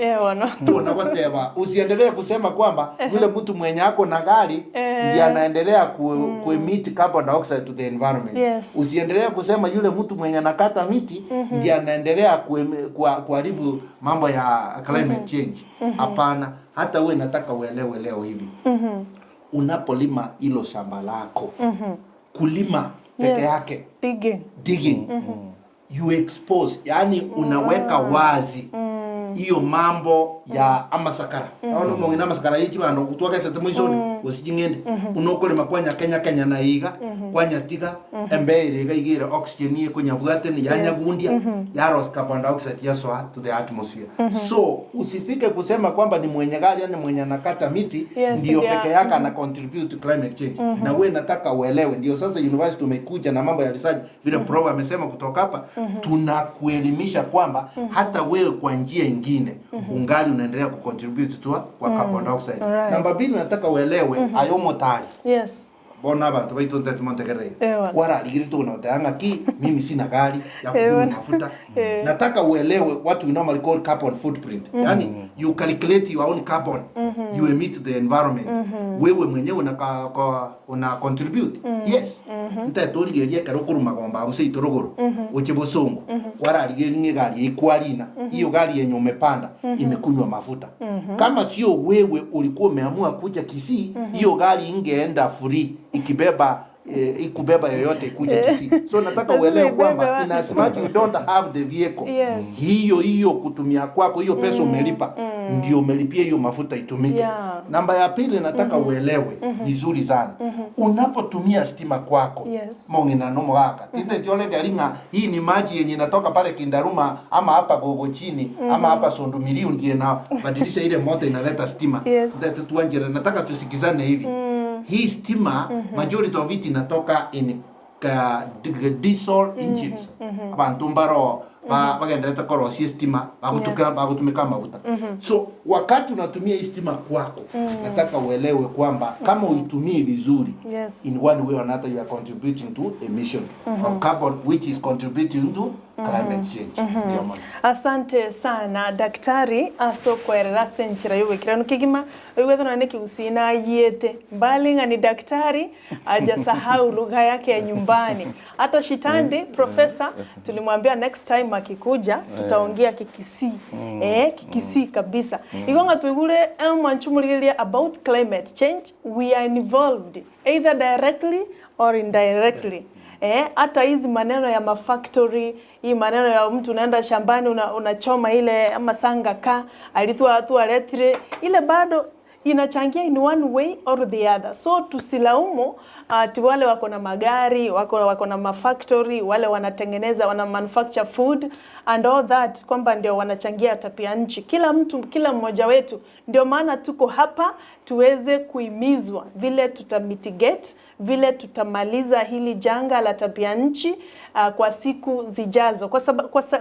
Tunakoteba usiendelee kusema kwamba yule mtu mwenye ako na gari ndiye anaendelea ku emit carbon dioxide to the environment. Usiendelee kusema yule mtu mwenye anakata miti ndiye anaendelea kuharibu mambo ya climate change. Hapana, hata wewe nataka uelewe leo hivi. Unapolima hilo shamba lako, kulima peke yake, digging, you expose, yani unaweka wazi hiyo mambo ya amasakara. Naona mwingine amasakara yichi bando kutwaka sete mwishoni usijingende. Unokulima kwanya Kenya Kenya na iga kwanya tiga embe iga igira oxygen ye kunya bugate ni yanya gundia ya ros carbon dioxide yaswa to the atmosphere. So usifike kusema kwamba ni mwenye gari ni mwenye anakata miti ndio peke yake ana contribute to climate change. Na wewe nataka uelewe, ndio sasa university umekuja na mambo ya research vile prof amesema kutoka hapa, tunakuelimisha kwamba hata wewe kwa njia ingine ungali unaendelea kucontribute tu kwa carbon dioxide. Namba mbili nataka uelewe ayomo tari. Bona abantu baitu ntete Montegerey. Wara ligiri tu unaoteanga ki mimi sina gari ya kudumu mafuta. Nataka uelewe what we normally call carbon footprint. Yani you calculate your own carbon you emit to the environment. Wewe mwenyewe una contribute. Yes. Ntatorigeria karokuru magomba use itorogoro. Uche bosongo. Wara ligiri nge gari ikwalina. Hiyo gari yenye umepanda imekunywa mafuta. Kama sio wewe ulikuwa umeamua kuja Kisii, hiyo gari ingeenda free ikibeba ikubeba yoyote kuja Kisii. So nataka uelewe kwamba in as much you don't have the vehicle, hiyo hiyo kutumia kwako hiyo pesa umelipa ndio umelipia hiyo mafuta itumike. Namba ya pili nataka uelewe vizuri sana. Unapotumia stima kwako, mongina nomo haka. Tinte tiole garinga hii ni maji yenye inatoka pale Kindaruma ama hapa Gogo chini ama hapa Sondumiriu ndiye na badilisha ile moto inaleta stima. Sasa tuanjira nataka tusikizane hivi. Hii stima majority of it inatoka in diesel engines. Abantu mbaro bagendeleta korosi stima bagutumika mafuta. So wakati unatumia hii stima kwako, nataka uelewe kwamba kama uitumii vizuri, in one way or another you are contributing to emission of carbon which is contributing to climate change. Asante sana daktari aso kwerera senchira yubekirano kigima uyuwethona neki usina yete mbali ni daktari hajasahau lugha yake ya nyumbani. Hata Shitandi professor tulimwambia next time akikuja tutaongea Kikisii. Kikisii kabisa. Igonga tuigule mwanchumulilia about climate change, we are involved either directly or indirectly. Hata hizi maneno ya mafactory, hii maneno ya mtu unaenda shambani unachoma ile ama sanga ka alitua tu aletre ile bado inachangia in one way or the other. So tusilaumu ati wale wako na magari, wako na mafactory, wale wanatengeneza, wana manufacture food and all that, kwamba ndio wanachangia tabia nchi. Kila mtu, kila mmoja wetu, ndio maana tuko hapa tuweze kuhimizwa vile tutamitigate, vile tutamaliza hili janga la tabia nchi kwa siku zijazo.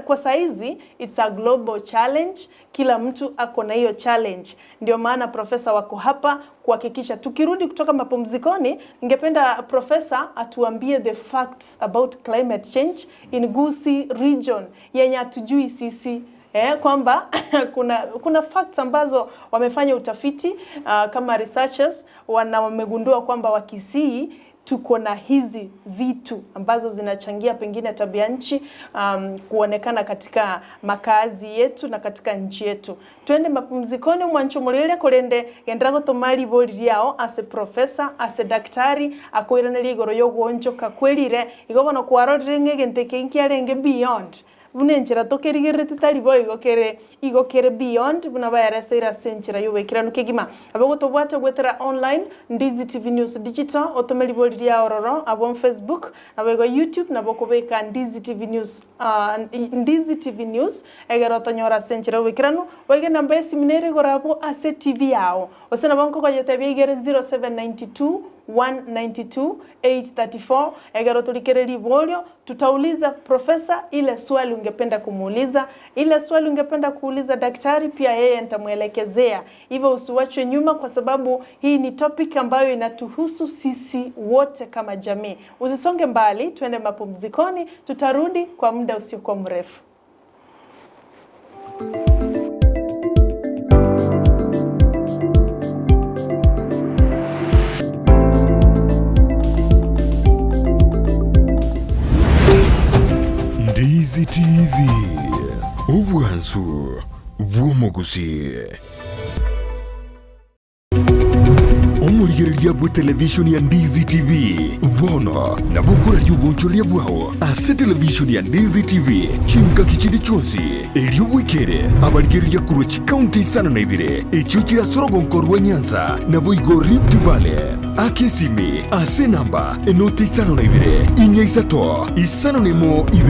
Kwa saizi it's a global challenge, kila mtu ako na hiyo challenge. Ndio maana profesa wako hapa kuhakikisha. Tukirudi kutoka mapumzikoni, ningependa profesa atuambie the facts about climate change in Gusii region yenye hatujui sisi. Kwamba kuna facts ambazo wamefanya utafiti kama researchers wamegundua kwamba Wakisii tuko na hizi vitu ambazo zinachangia pengine tabia nchi kuonekana katika makazi yetu na katika nchi yetu. Twende mapumzikoni mwancho mulele kolende gendrago tomali boli lyao ase professor ase daktari akoiraneri igoro yogonjoka kwelire igobono kwarorire ng'egente kenkiarenge beyond bunenchera tokerigerete tari bo igokere beyond buna bayareseira senchera yobekirano kegima abo tobwate gwetera online Ndizi TV News Digital otomeli boli lya ororo abo Facebook nabo YouTube nabo kobeka Ndizi TV News Ndizi TV News egero tonyora senchera yobekirano wege namba esiminere gorabo ase TV yao osena banko koyotebia igere 0792 192 834 egero tulikere libolio tutauliza profesa ile swali ungependa kumuuliza, ile swali ungependa kuuliza daktari pia yeye nitamuelekezea. Hivyo usiwachwe nyuma kwa sababu hii ni topic ambayo inatuhusu sisi wote kama jamii. Usisonge mbali, tuende mapumzikoni, tutarudi kwa muda usiokuwa mrefu. Ndizi TV, obwansu bw'omuguzi. Omuligereria bwe television ya Ndizi TV bono nabukura ry'ubunchoria bwao ase television ya Ndizi TV chinka kichindi chonsi eryobwikere abaligereria kurwa chikaunti 52 ekyo kirasorogonkorwa Nyanza nabo igo Rift Valley akisimi ase namba enoti 52 inya 3 5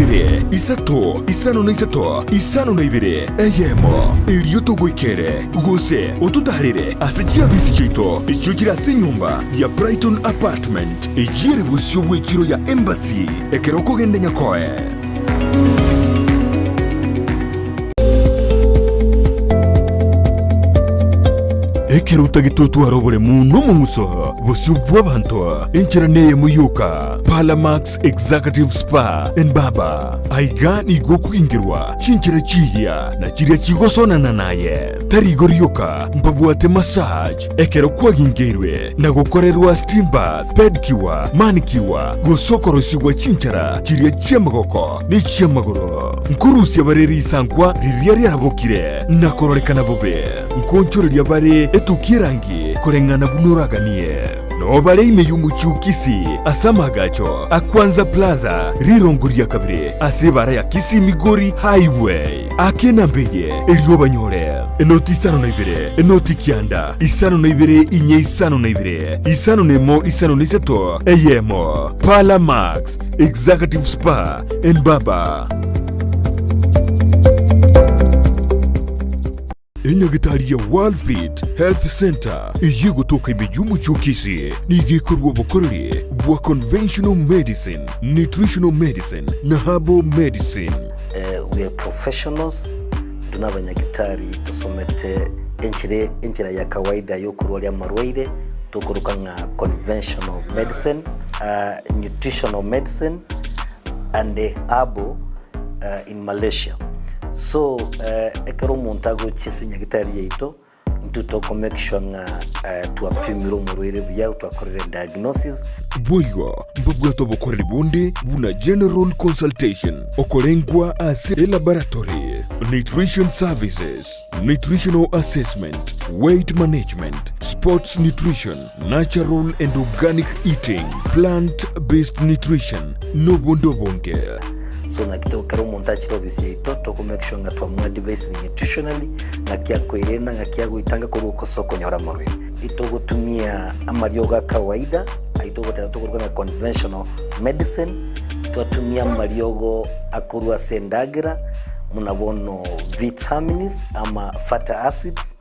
2 3 5 3 52 eyemo eryotogwikere gose otutarire ase chiabisi chito ekyo kirase nyumba ya Brighton Apartment ejire busyo bw'ekiro ya Embassy ekeroko gende nyakoe. Ekeruta gitutu arobore muno mumuso busyo bw'abantu enchera neye muyuka Palamax Executive Spa and Baba aiga nigo kuingirwa chinchera chiya na chiria chigosonana naye tarigoryoka mbabwate massage ekero kwagingirwe na gukorerwa steam bath, pedicure, manicure, gosokorosigwa chinchera chiria chiamagoko ni chiamagoro nkurusia bareri isankwa riria riarabokire na kororekana bobe nkonchoreria bare etukirangi korengana bunuraganie nobale ime yumuchukisi asamagacho akwanza plaza rirongoria kabire asebara ya Kisi Migori Highway akenambeye eryobanyore enoti 52 enoti 9 52 inye 52 51 53 eyemo Palamax Executive Spa and Baba. Enyagitari ya World Health Center iyigutoka imijumu chukisi nigikorwa bukorere bwa conventional medicine, nutritional medicine na herbal medicine. We are professionals tunabanyagitari tusomete enchira ya kawaida yokurwaria marwaire tukuruka nga conventional medicine, nutritional medicine and herbal in Malaysia. So ekero omuntu agochia nyagitari yaito ntutoko make sure nga twapimire omorwaire buya twakorere diagnosis bwoigo mbabwato bokorere bunde buna general consultation okorengwa ase laboratory, nutrition services, nutritional assessment, weight management, sports nutrition, natural and organic eating, plant based nutrition nobondobonge. So na kitokero omuntu achira obisi yaito toko make sure nga twamu advise nutritionally na kiakoirena nga kiagoitanga koruko konyora marwaire itogotumia amarioga kawaida aitogotera tokoruka na conventional medicine twatumia mariogo akorwa sendagira munabono vitamins ama fatty acids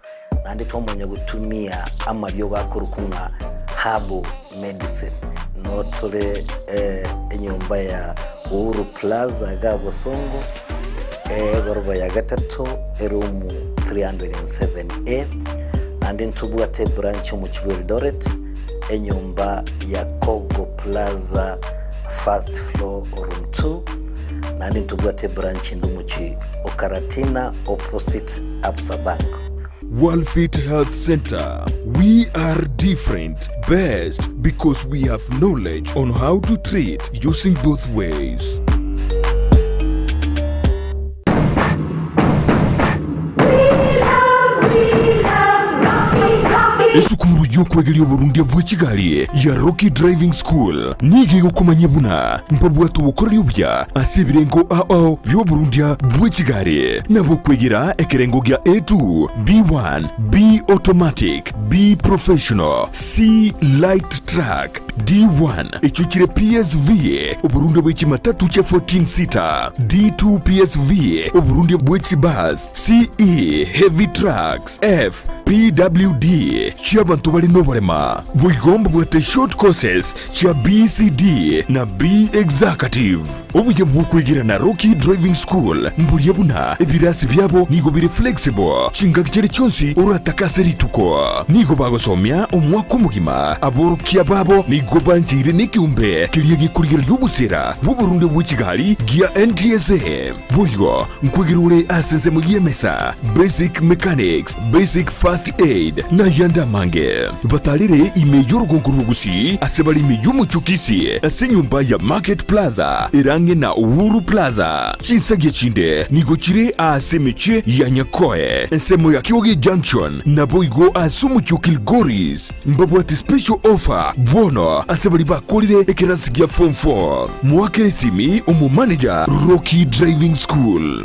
Naende twamanya gotumia amario gakorokung'a herbal medicine. No tore enyomba ya Uhuru Plaza ga Bosongo, egoroba ya gatato, erumu 307A. Naende ntobwate branch omochi bwa Eldoret, enyomba ya Kogo Plaza, first floor, room 2. Naende ntobwate branch ende omochi o Karatina, opposite Absa Bank. Walfit Health Center. We are different, best because we have knowledge on how to treat using both ways. Esukuru yokwegeria oborundia bwa chigari ya Rocky Driving School nige gokomanya buna mpabwatu bukoreri obya ase ebirengo ao byoburundia bwa chigari nabo kwegera ekerengo gya A2, B1, B automatic, B professional, C light truck, D1 echo chire PSV oburundi bw'ekimatatu cha 14 seater, D2 PSV oburundi bw'ekibus, CE heavy trucks, F PWD chiabantu bali n'oburema bwigomba bwate short courses cha BCD na B executive. Obuye bwokwigira na Rocky Driving School mbulia buna ebirasi byabo nigo biri flexible chingaki chiri chonsi oratakase rituko nigo bagosomya omwaka omogima aborokia babo nigo banjire n'ikiumbe kiria gikurigera ry'obusera bw'oburundi bw'ekigali gia NTSA. Boigo nkwigirure asensemo giemesa basic mechanics, basic first aid na yandamange batalire ime y'urugongo rw'obugusi ase bali ime y'omuchukisi ase nyumba ya Market Plaza irange na Uhuru Plaza. Chinsagie chinde nigo chire ase meche ya Nyakoe ensemo ya Kyoge Junction na boigo ase omuchu Kilgoris. Mbabwati special offer bwono ase bali bakorire ekerasi gia form 4. Mwakere simi omu manager Rocky Driving School.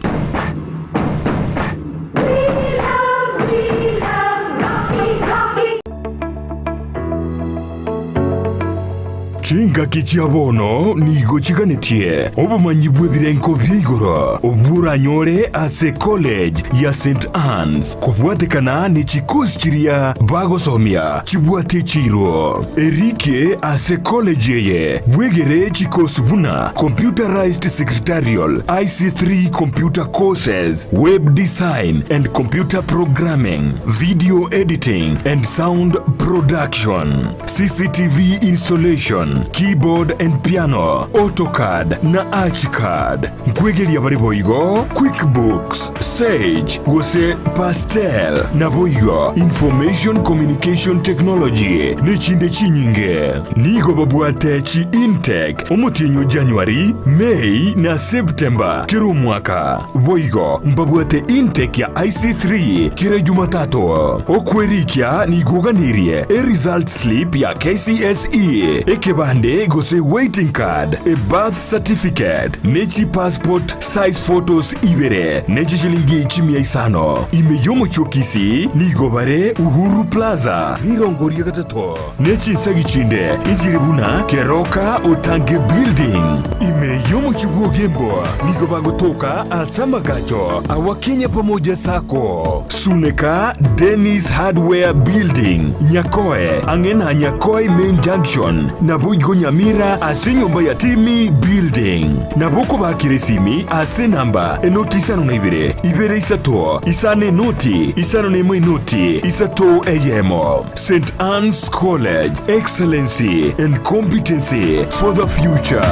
Chingaki chiabono nigo chiganetie obumanyi bw'ebirengo by'igoro oburanyore ase college ya St Anne's kubwatekana n'echikosi chiria bagosomia chibwate chiro erike ase college eye bwegere chikosi buna computerized secretarial, IC3 computer courses, web design and computer programming, video editing and sound production, CCTV installation, keyboard and piano, AutoCAD na ArchiCAD. Nkwegeria bari boigo QuickBooks, Sage gose Pastel na boigo Information Communication Technology nechinde chinyinge. Nigo babwate chi intake omutinyo January, May na September kiro mwaka. Boigo mbabwate intake ya IC3 kire Jumatatu. Okwerikia nigoganirie e result slip ya KCSE ekebande gose waiting card, a birth certificate, nechi passport size photos ibere, nechi shilingi 500. Imeyomo chokisi nigobare Uhuru Plaza mirongo gatatu. Nechi nsagichinde injiribuna Keroka Otange Building. Imeyomo chibwogembo nigobagotoka asamagacho awakenya pamoja sako Suneka Dennis Hardware Building Nyakoe angena Nyakoe Main Junction na boigo Nyamira ase nyumba ya Timi Building. Naboko bakiresimi ase namba enoti 52 ibere isato isane noti isano nemwe noti isato eyemo. St Anne's College, excellency and competency for the future.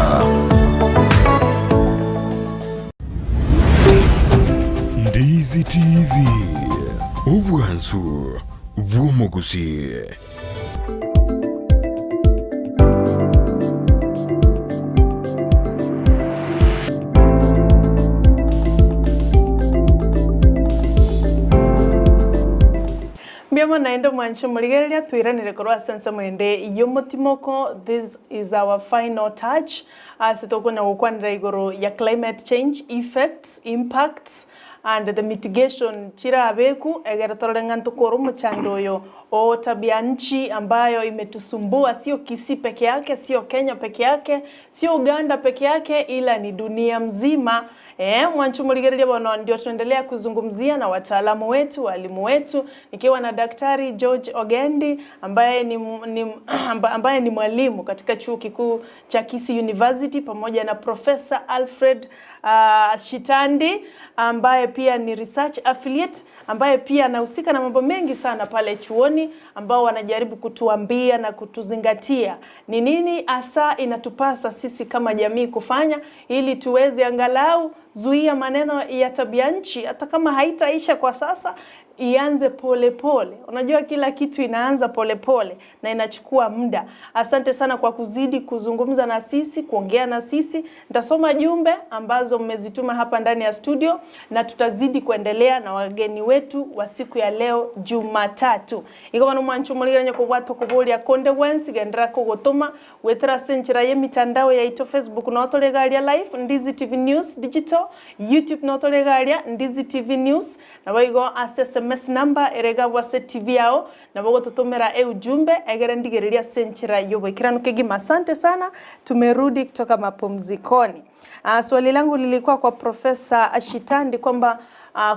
Ndizi TV, obwansu bw'omuguzi. Mbiamo naende mwancho murigereria twiranire korwa sense mwende yomotimoko. This is our final touch ase tokona gokwanira igoro ya climate change effects, impacts and the mitigation chirabeku egera torore ntukoro muchando oyo o tabia nchi ambayo imetusumbua, sio Kisii peke yake, sio Kenya peke yake, sio Uganda peke yake, ila ni dunia mzima. Mwanchumuligereria bono ndio tunaendelea kuzungumzia na wataalamu wetu, walimu wetu, nikiwa na Daktari George Ogendi ambaye ni mwalimu katika chuo kikuu cha Kisii University, pamoja na Profesa Alfred Shitandi ambaye pia ni research affiliate, ambaye pia anahusika na mambo mengi sana pale chuoni, ambao wanajaribu kutuambia na kutuzingatia ni nini hasa inatupasa sisi kama jamii kufanya ili tuweze angalau zuia maneno ya tabia nchi, hata kama haitaisha kwa sasa, ianze pole pole. Unajua kila kitu inaanza pole pole na inachukua muda. Asante sana kwa kuzidi kuzungumza na sisi, kuongea na sisi. Nitasoma jumbe ambazo mmezituma hapa ndani ya studio na tutazidi kuendelea na wageni wetu wa siku ya leo Jumatatu. Iko no mwanchumulira nyoko watu kubulia konde wensi gendera kugutuma wetera senchira ye mitandao ya ito Facebook no tolegalia live Ndizi TV News Digital, YouTube no tolegalia Ndizi TV News, na waigo ase SMS number erega wase TV yao na bogo tutumira e ujumbe egere ndigereria senchira yobo ikiranu kegima. Asante sana, tumerudi kutoka mapumzikoni. Swali langu lilikuwa kwa Profesa Shitandi kwamba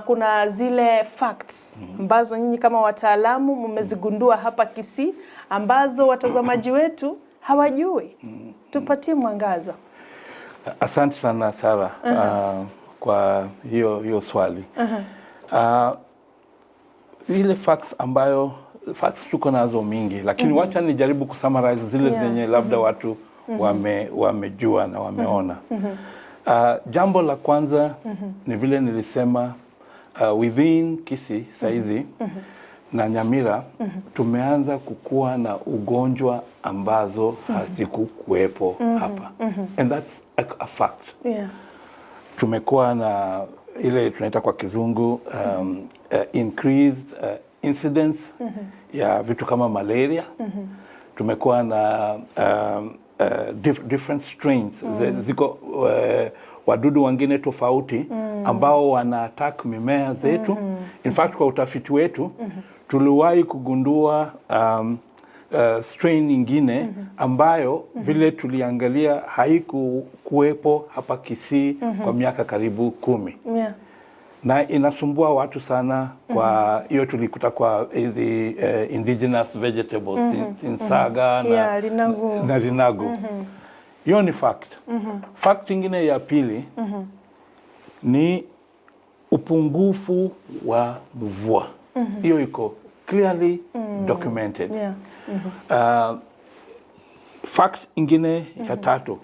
kuna zile facts ambazo nyinyi kama wataalamu mmezigundua hapa Kisii ambazo watazamaji wetu hawajui. Tupatie mwangaza. Asante sana Sara, kwa hiyo swali. Ile facts ambayo facts tuko nazo mingi, lakini wacha nijaribu kusummarize zile zenye labda watu wamejua na wameona. Jambo la kwanza ni vile nilisema, within Kisii saizi na Nyamira tumeanza kukua na ugonjwa ambazo hazikukuwepo hapa. And that's a fact. Tumekuwa na ile tunaita kwa kizungu increased incidence ya vitu kama malaria. Tumekuwa na different strains. Ziko wadudu wengine tofauti ambao wana attack mimea zetu. In fact, kwa utafiti wetu tuliwahi kugundua strain nyingine ambayo vile tuliangalia haikukuwepo hapa Kisii kwa miaka karibu 10. Na inasumbua watu sana kwa hiyo tulikuta kwa hizi indigenous vegetables, tinsaga na rinagu. Na rinagu. Hiyo ni fact. Fact ingine ya pili ni upungufu wa mvua. Hiyo iko clearly documented. Fact ingine ya tatu,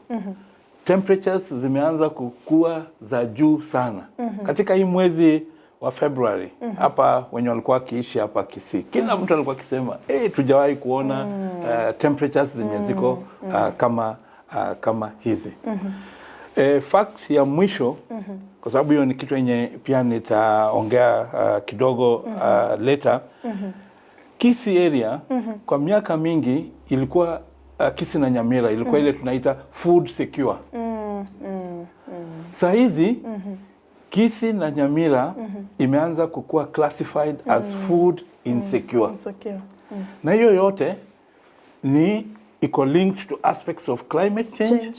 temperatures zimeanza kukua za juu sana. Katika hii mwezi wa February hapa wenye walikuwa wakiishi hapa Kisii, kila mtu alikuwa akisema tujawahi kuona temperatures zenye ziko kama hizi. Fact ya mwisho, kwa sababu hiyo ni kitu yenye pia nitaongea kidogo later. Kisii area kwa miaka mingi ilikuwa Kisii na Nyamira ilikuwa ile tunaita food secure. Saa hizi Kisii na Nyamira imeanza kukua classified as food insecure. Na hiyo yote ni iko linked to aspects of climate change.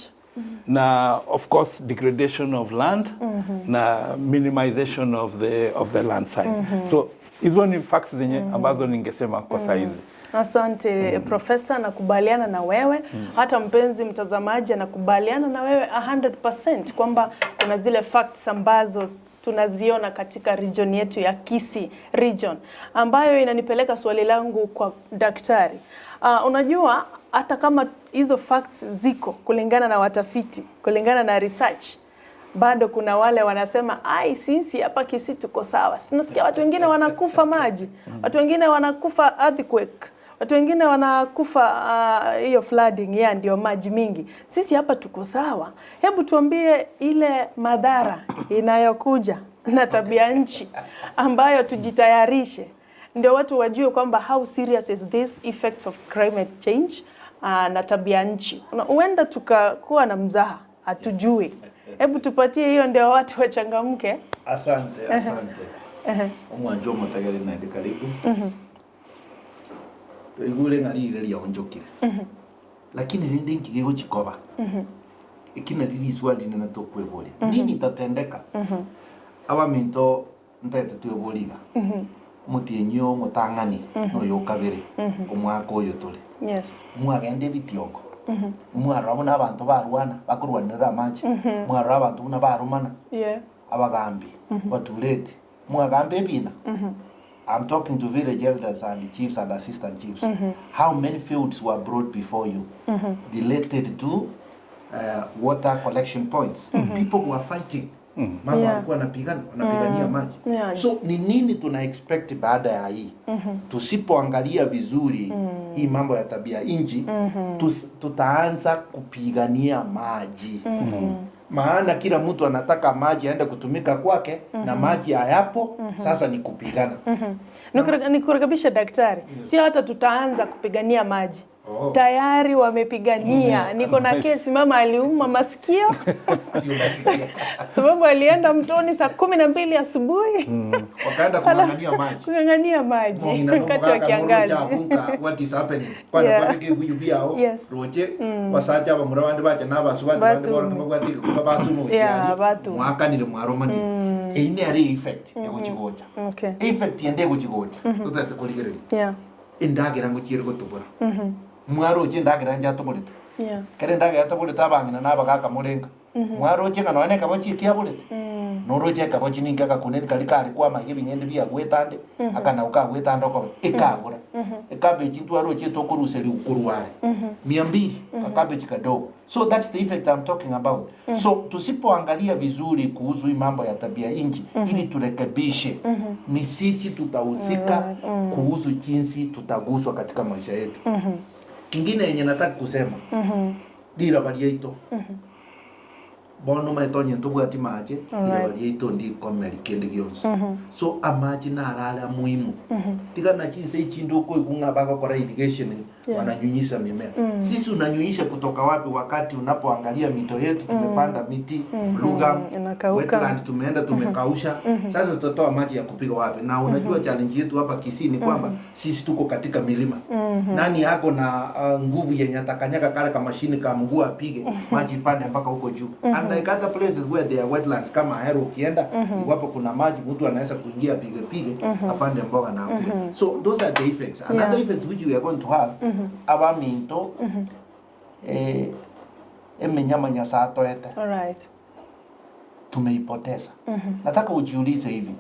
Na of course degradation of land na minimization of the land size. So hizo ni facts zenye ambazo ningesema kwa saizi. Asante Profesa, nakubaliana na wewe. Hata mpenzi mtazamaji anakubaliana na wewe 100% kwamba kuna zile facts ambazo tunaziona katika region yetu ya Kisii region, ambayo inanipeleka swali langu kwa daktari. Unajua hata kama hizo facts ziko kulingana na watafiti, kulingana na research, bado kuna wale wanasema ai, sisi hapa Kisii tuko sawa. Tunasikia watu wengine wanakufa maji, watu wengine wanakufa earthquake, watu wengine wanakufa hiyo flooding, ya ndio maji mingi. Sisi hapa tuko sawa. Hebu tuambie ile madhara inayokuja na tabia nchi ambayo tujitayarishe, ndio watu wajue kwamba how serious is this effects of climate change na tabia nchi. Huenda tukakuwa na mzaha, hatujui. Hebu tupatie hiyo ndio watu wachangamke. Asante, asante. Omwanjo mutagere na karibu. Igure ngari igeria onjokire. Lakini rindi ngige guchikoba. Ikina lili swali nina tokwebole nini tatendeka abaminto ntaete tweboliga mutienyo mutang'ani noyo kabere omwaka oyo tole. Yes. Mwagende bitiongo mwarora buna abantu barwana bakurwanira amachi mwarora abantu buna barumana. Yeah. Abagambi batulete mwagambe ebina. I'm talking to village elders and chiefs and assistant chiefs. How many fields were brought before you related to water collection points? People were fighting. Mama walikuwa wanapigania maji. Yeah. So ni nini tuna expect baada ya hii? Tusipoangalia vizuri hii mambo ya tabia inji, tutaanza kupigania maji. Maana kila mtu anataka maji aende kutumika kwake na maji hayapo. Sasa ni kupigana. Nikurekebisha daktari. Sio hata tutaanza kupigania maji. Oh. Tayari wamepigania. Niko na kesi, mama aliuma masikio sababu alienda mtoni saa 12 asubuhi. Wakaenda kung'ang'ania maji. Kung'ang'ania maji wakati wa kiangazi. What is happening? Kwani kwani huyu biao roche wasacha bamura bandi bacha nabasubati bandi borokoma gwati kuba basumu batu. Mwakanire mwaromani. Eine ari effect egochigocha. Okay. Effect yende gochigocha. Tutete kuligereri. Yeah. Indagira ngo gotubura. Mwaroche ndagira njatobulete. Yeah. Kere ndagira yatobulete abangina nabagaka murenga. Mwaroche ngano ene kabochi kiabulete. Noroche kabochi ninga kakuneni kali kali kwa magi binyende bya gwetande akana ukagwetande ko ikabura. Ekabeji ntwaroche tokuruseri ukurware. 200 akabeji kadogo. So that's the effect I'm talking about. So tusipoangalia vizuri kuhusu hii mambo ya tabia inji ili turekebishe, ni sisi tutahusika kuhusu jinsi tutaguswa katika maisha yetu. Kingine yenye nataka kusema dira balieito bono maetonye ntubwati mache dira balieito ndi komeri kende gyonse. So amaji narala muhimu. Tigana chinse ichindu uko ikunga baka kwa irrigation wananyunyisha mimea. Sisi unanyunyisha kutoka wapi wakati unapoangalia mito yetu tumepanda miti lugha wetland tumeenda tumekausha. Sasa tutatoa maji ya kupiga wapi? Na unajua challenge yetu hapa Kisii ni kwamba sisi tuko katika milima. Nani yako na nguvu yenye atakanyaka kale kama mashini kama mguu apige maji pande mpaka huko juu. And like other places where there are wetlands kama Ahero ukienda iwapo kuna maji mtu anaweza kuingia pige pige apande mboga na akule. So those are the effects. Another effect which we are going to have abaminto emenyama nyasatoete. All right. Tumeipoteza. Nataka ujiulize hivi.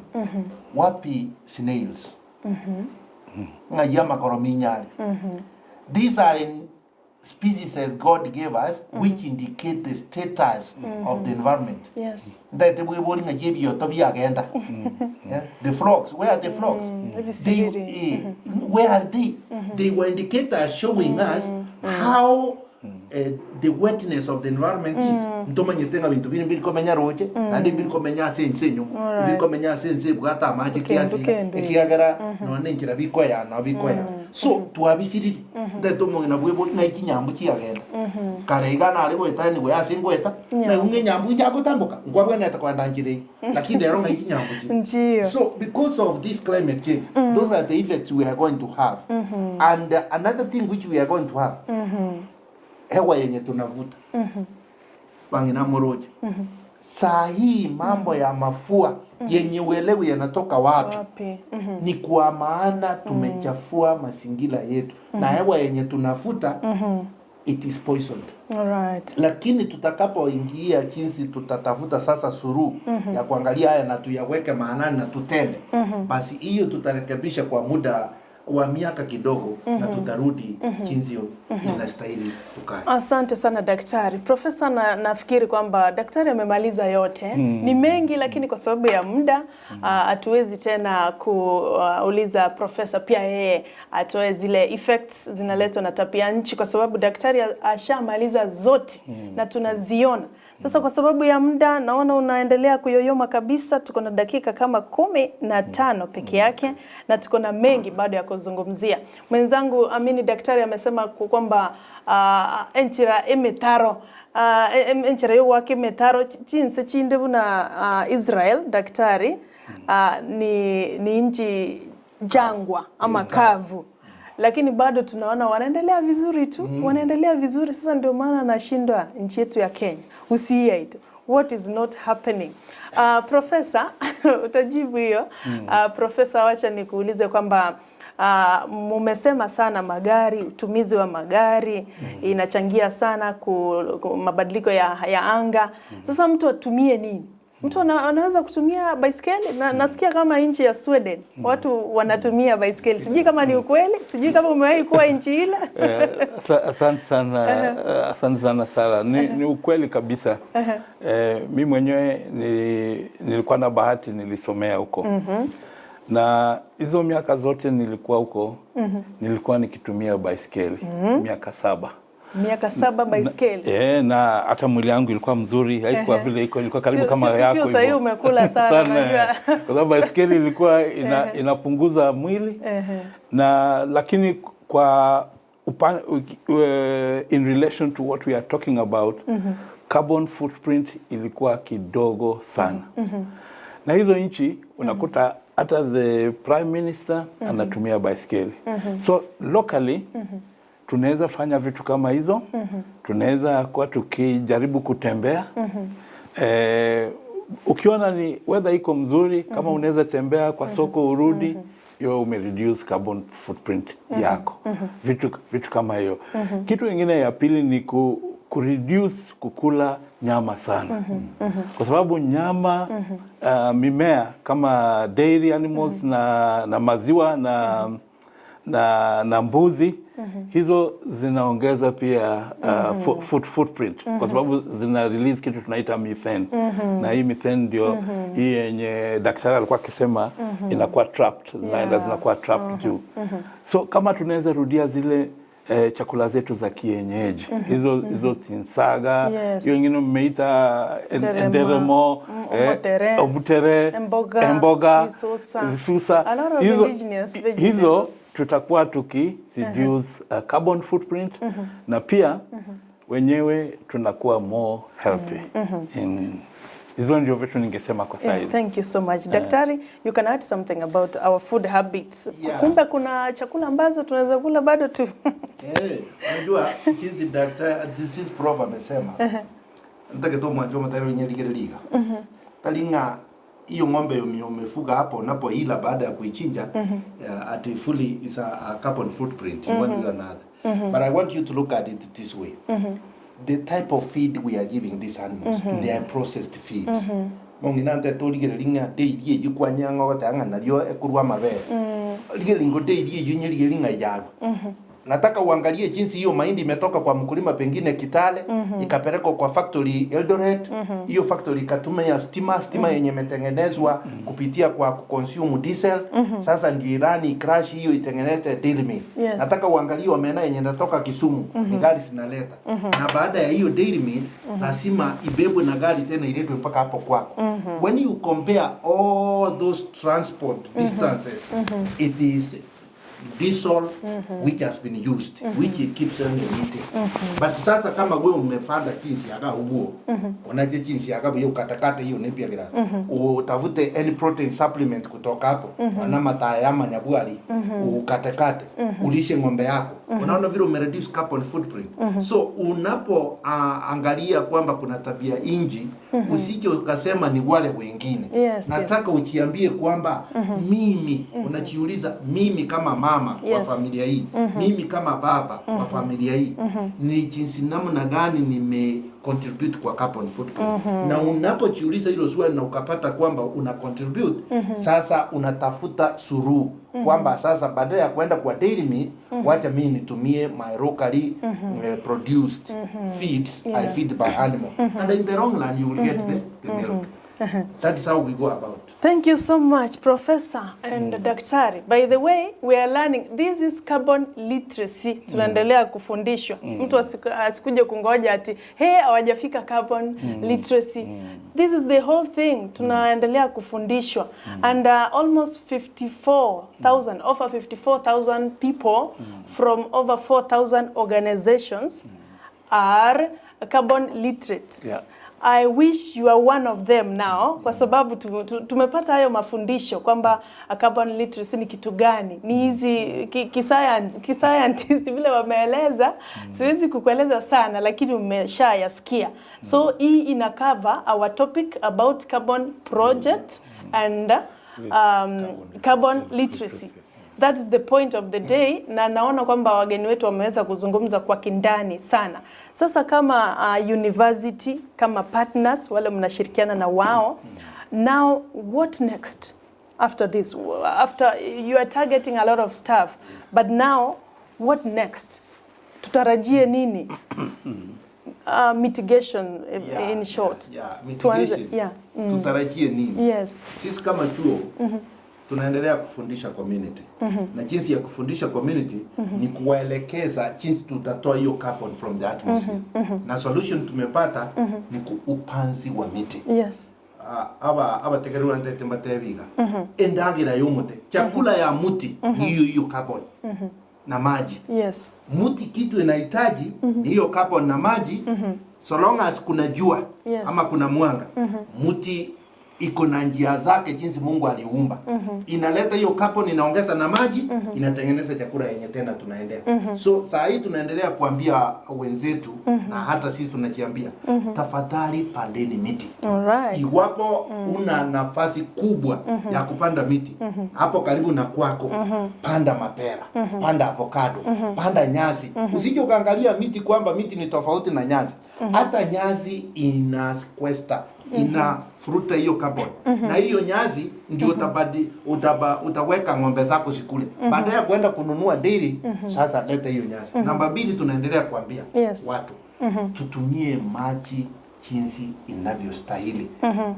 Wapi snails? Ngayama korominyale. These are in species as God gave us, which indicate the status of the environment. Yes. The frogs, where are the frogs? Where are they? They were indicators showing us how the wetness of the environment is. Ntomanyete bintu bini birikomenya roche, nandi birikomenya sense nyu, birikomenya sense bwata maji kiasi, ekiagera none nkira bikoya na bikoya. So twabisiriri ndetomo na bwebo na ikinyambu kiagenda. Kare igana ari gweta ni gwe asingweta, na unge nyambu njagotambuka, ngwabwe kwenda njire. Lakini lero na ikinyambu ki. So because of this climate change, those are the effects we are going to have. And another thing which we are going to have, hewa yenye tunavuta. Wangina moroje. Saa hii mambo ya mafua yenye uelewi yanatoka wapi? Ni kwa maana tumechafua mazingira yetu. Na hewa yenye tunavuta it is poisoned. All right. Lakini tutakapoingia jinsi tutatafuta sasa suluhu ya kuangalia haya na tuyaweke maanani na tutende. Basi hiyo tutarekebisha kwa muda wa miaka kidogo na tutarudi jinsi inastahili tukae. Asante sana daktari. Profesa, nafikiri kwamba daktari amemaliza yote. Ni mengi lakini kwa sababu ya muda hatuwezi tena kuuliza profesa pia yeye atoe zile effects zinaletwa na tabia nchi kwa sababu daktari ashamaliza zote na tunaziona. Sasa kwa sababu ya muda naona unaendelea kuyoyoma kabisa. Tuko na dakika kama 15 peke yake na tuko na mengi bado ya kuzungumzia. Mwenzangu Amini, daktari amesema kwamba enchira emetaro enchira yo wake metaro chinse chinde buna Israel daktari ni nchi jangwa ama kavu. Lakini bado tunaona wanaendelea vizuri tu, wanaendelea vizuri. Sasa ndio maana nashindwa nchi yetu ya Kenya usiia ito, what is not happening? Profesa, utajibu hiyo. Profesa, wacha nikuulize kwamba mumesema sana magari, utumizi wa magari inachangia sana mabadiliko ya anga. Sasa mtu atumie nini? Mtu anaweza kutumia baiskeli na, nasikia kama nchi ya Sweden watu wanatumia baiskeli. Sijui kama ni ukweli, sijui kama umewahi kuwa nchi ile. Asante sana, asante sana Sara. Ni ukweli kabisa. Mi mwenyewe nilikuwa na bahati, nilisomea huko. Na hizo miaka zote nilikuwa huko, nilikuwa nikitumia baiskeli miaka 7. Miaka 7 baiskeli. Na hata mwili yangu ilikuwa mzuri, haikuwa vile iko, ilikuwa karibu kama yako. Sio sasa umekula sana unajua. Kwa sababu baiskeli ilikuwa inapunguza mwili. Na lakini kwa in relation to what we are talking about, carbon footprint ilikuwa kidogo sana. Na hizo nchi unakuta hata the prime minister anatumia baiskeli. So locally tunaweza fanya vitu kama hizo. Tunaweza kuwa tukijaribu kutembea. Ukiona ni weather iko mzuri, kama unaweza tembea kwa soko urudi, hiyo ume reduce carbon footprint yako. Vitu kama hiyo. Kitu kingine ya pili ni ku reduce kukula nyama sana. Kwa sababu nyama, mimea kama dairy animals na maziwa na mbuzi, hizo zinaongeza pia footprint kwa sababu zina release kitu tunaita methane. Na hii methane ndio hii yenye daktari alikuwa akisema inakuwa trapped, zinaenda zinakuwa trapped juu. So kama tunaweza rudia zile chakula zetu za kienyeji, hizo tinsaga, hiyo nyingine mmeita nderemo, omutere, emboga, isusa, hizo tutakuwa tuki reduce carbon footprint na pia wenyewe tunakuwa more healthy. Hizo ndio vitu ningesema kwa saizi. Thank you so much. Daktari, you can add something about our food habits. Kumbe kuna chakula ambazo tunaweza kula bado tu. Unajua jinsi daktari, this prof amesema. Nataka tu mwanzo mtaro nyeligereliga. Talinga hiyo ng'ombe umefuga hapo unapoila baada ya kuichinja, at fully is a carbon footprint in one way or another. But I want you to look at it this way. The type of feed we are giving these animals, they are processed feeds. Monginante toligeringa dairy yukwanyanga watanga nalyo ekurwa mabere. Ligeringo dairy yunyeliringa yaro. Nataka uangalie jinsi hiyo mahindi imetoka kwa mkulima pengine Kitale, ikapelekwa kwa factory Eldoret. Hiyo factory ikatumia stima yenye imetengenezwa kupitia kwa consume diesel. Sasa ndio Irani crash hiyo itengeneze dairy meal. Nataka uangalie omena yenye inatoka Kisumu, ni gari zinaleta. Na baada ya hiyo dairy meal lazima ibebwe na gari tena iletwe mpaka hapo kwako. When you compare all those transport distances, it is diesel which has been used, which it keeps on emitting. But sasa kama wewe umepanda jinsi yaka huo, unaje jinsi yaka hiyo katakata hiyo nepia grass. Utafute any protein supplement kutoka hapo, na mataya manyabwali, ukatakate, ulishe ng'ombe yako. Unaona vile ume reduce carbon footprint. So unapo angalia kwamba kuna tabia inji, usije ukasema ni wale wengine. Nataka ujiambie kwamba mimi, unajiuliza mimi kama mama wa familia hii, mimi kama baba wa familia hii, ni jinsi namna gani nime contribute kwa carbon footprint. Na unapojiuliza hilo swali na ukapata kwamba una contribute, sasa unatafuta suluhu kwamba sasa badala ya kwenda kwa dairy meat, wacha mimi nitumie my locally produced feeds. I feed by animal. And in the long run you will get the milk. That is how we go about. Thank you so much, Professor and Daktari. By the way, we are learning. This is carbon literacy. Tunaendelea kufundishwa. Mtu asikuje kungoja ati, hey, hawajafika carbon literacy. This is the whole thing. Tunaendelea kufundishwa. And almost 54,000, over 54,000 people from over 4,000 organizations are carbon literate. I wish you are one of them now, kwa sababu tumepata hayo mafundisho kwamba carbon literacy ni kitu gani, ni hizi kiscientist vile wameeleza. Siwezi kukueleza sana, lakini umeshayasikia. So hii ina cover our topic about carbon project and carbon literacy. That is the point of the day, na naona kwamba wageni wetu wameweza kuzungumza kwa kindani sana. Sasa kama university, kama partners wale mnashirikiana na wao, now what next after this? After you are targeting a lot of stuff, but now what next? Tutarajie nini? Mitigation in short. Tuanze, Mitigation. Yeah. Tutarajie nini? Yes. Sisi kama chuo tunaendelea kufundisha community, na jinsi ya kufundisha community ni kuwaelekeza jinsi tutatoa hiyo carbon from the atmosphere, na solution tumepata ni upanzi wa miti. Aba abategerura ntete mbatebiga endagira y'omute, chakula ya muti ni hiyo hiyo carbon na maji. Muti kitu inahitaji ni hiyo carbon na maji. So long as kuna jua ama kuna mwanga, muti iko na njia zake jinsi Mungu aliumba, inaleta hiyo carbon, inaongeza na maji, inatengeneza chakula yenye tena tunaendea. So saa hii tunaendelea kuambia wenzetu, na hata sisi tunajiambia, tafadhali pandeni miti. Iwapo una nafasi kubwa ya kupanda miti hapo karibu na kwako, panda mapera, panda avocado, panda nyasi. Usije ukaangalia miti kwamba miti ni tofauti na nyasi. Hata nyasi ina sequester, ina fruta hiyo carbon, na hiyo nyasi ndio utaweka ng'ombe zako zikule. Baada ya kwenda kununua dairy, sasa leta hiyo nyasi. Namba mbili, tunaendelea kuambia watu tutumie maji jinsi inavyostahili.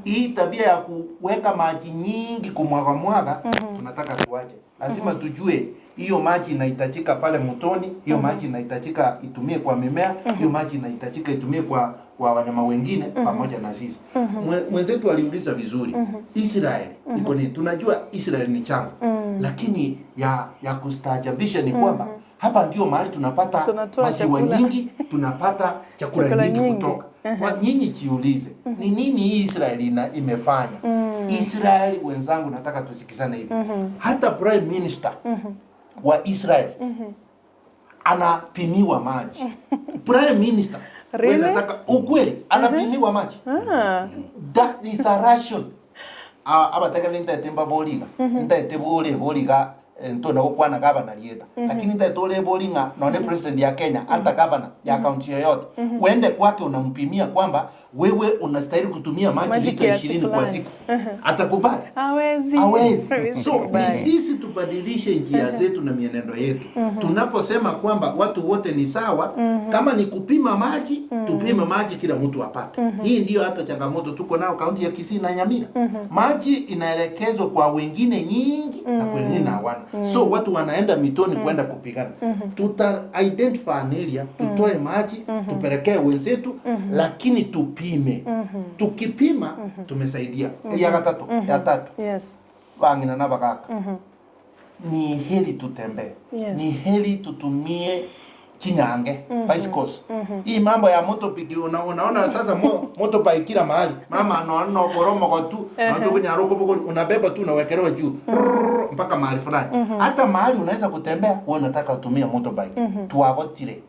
Hii tabia ya kuweka maji nyingi kumwaga mwaga, tunataka tuache. Lazima tujue hiyo maji inahitajika pale mtoni, hiyo maji inahitajika itumie kwa mimea, hiyo maji inahitajika itumie kwa wanyama wengine pamoja na sisi. Mwenzetu aliuliza vizuri, Israel iko ni, tunajua Israel ni chango, lakini ya kustaajabisha ni kwamba hapa ndio mahali tunapata Tunatoa maziwa chakula. nyingi, tunapata chakula Chakula nyingi nyingi. kutoka. Kwa nyinyi jiulize, ni nini hii Israel imefanya? Israel wenzangu, nataka tusikizane hivi. Hata prime minister wa Israel anapimiwa maji. Prime minister. Really? Wewe nataka ukweli, anapimiwa maji. That is a ration. Abategele ntaete mbaboliga, ntaete bole boliga ntona gukwana gavana lieta, lakini ntaete ule bolinga none president ya Kenya, hata gavana ya kaunti yoyote, uende kwake unampimia kwamba wewe unastahili kutumia maji Maji lita kiasi 20 kwa fulani. siku, atakubali? Hawezi. Hawezi. Hawezi So ni kukubali. sisi tubadilishe njia zetu na mienendo yetu. Tunaposema kwamba watu wote ni sawa, kama ni kupima maji, tupime maji kila mtu apate. Hii ndiyo hata changamoto tuko nao kaunti ya Kisii na Nyamira. Maji inaelekezwa kwa wengine nyingi na kwa wengine hawana. So watu wanaenda mitoni kwenda kupigana. Tuta identify an area, tutoe maji, tupelekee wenzetu, lakini tupime. Tukipima tumesaidia. Ya tatu, ya tatu bangina na bagaka, ni heri tutembee, ni heri tutumie kinyange, bicycles. Hii mambo ya motopiki, unaona sasa motorbike kila mahali, mama no koromoka tu na tu kwenye unabeba tu unawekelewa juu Rrrr, mpaka mahali fulani. Hata mahali unaweza kutembea, wewe unataka utumie motorbike. Twagotire,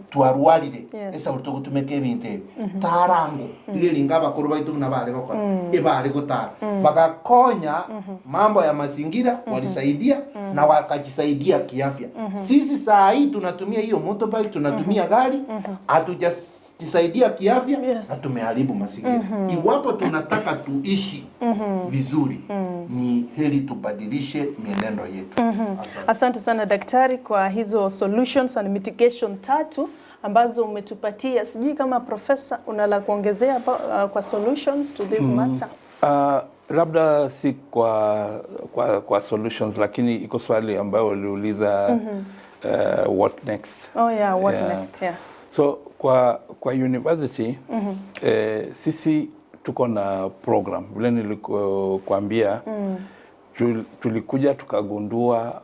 twarwarire, esa utugutumeka ebintu ebi tarango igeringa abakuru baitu buna bari gokora, ebari gotara bagakonya mambo ya mazingira, walisaidia na wakajisaidia kiafya. Sisi saa hii tunatumia hiyo motorbike, tunatumia gari, hatujajisaidia kiafya na tumeharibu mazingira. Iwapo tunataka tuishi vizuri, ni heri tubadilishe mienendo yetu. Asante. Asante sana daktari kwa hizo solutions and mitigation tatu ambazo umetupatia. Sijui kama profesa una la kuongezea kwa solutions to this matter. Labda si kwa solutions, lakini iko swali ambayo uliuliza, what next? Oh yeah, what Yeah. next? Yeah. So kwa university, sisi tuko na program vile nilikuambia, tulikuja tukagundua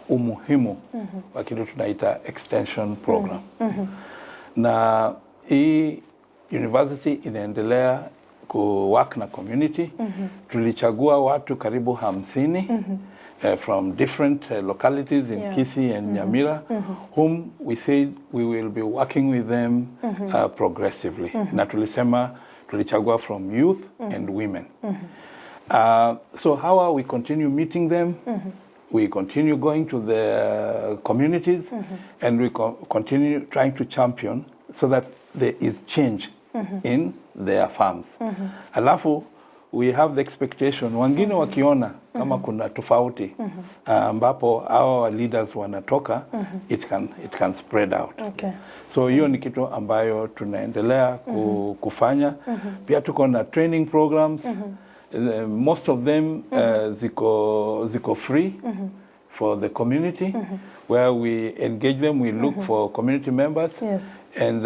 umuhimu wa kitu tunaita extension program, na hii university inaendelea kuwork na community. Tulichagua watu karibu 50 from different localities in Kisii and Nyamira, whom we said we will be working with them progressively. Na tulisema tulichagua from youth and women. So how we continue meeting them, we continue going to the communities, and we continue trying to champion so that there is change in their farms. Alafu we have the expectation wengine wakiona kama kuna tofauti ambapo our leaders wanatoka, it can spread out. So hiyo ni kitu ambayo tunaendelea kufanya. Pia tuko na training programs. Most of them ziko free for the community, where we engage them, we look for community members and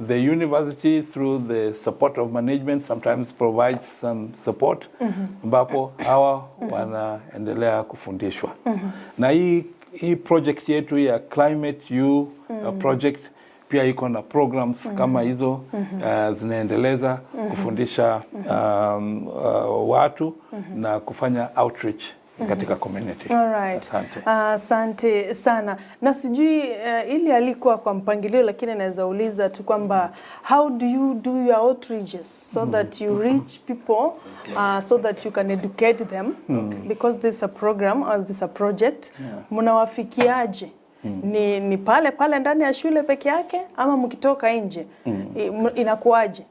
the university, through the support of management, sometimes provides some support ambapo hawa wanaendelea kufundishwa. Na hii project yetu ya Climate U project pia iko na programs kama hizo zinaendeleza kufundisha watu na kufanya outreach katika community. Alright. Asante. Asante sana. Na sijui ili alikuwa kwa mpangilio, lakini naweza uliza tu kwamba how do you do your outreaches so that you reach people so that you can educate them, because this is a program or this is a project? Mnawafikiaje? Ni pale pale ndani ya shule peke yake ama mkitoka nje inakuwaje?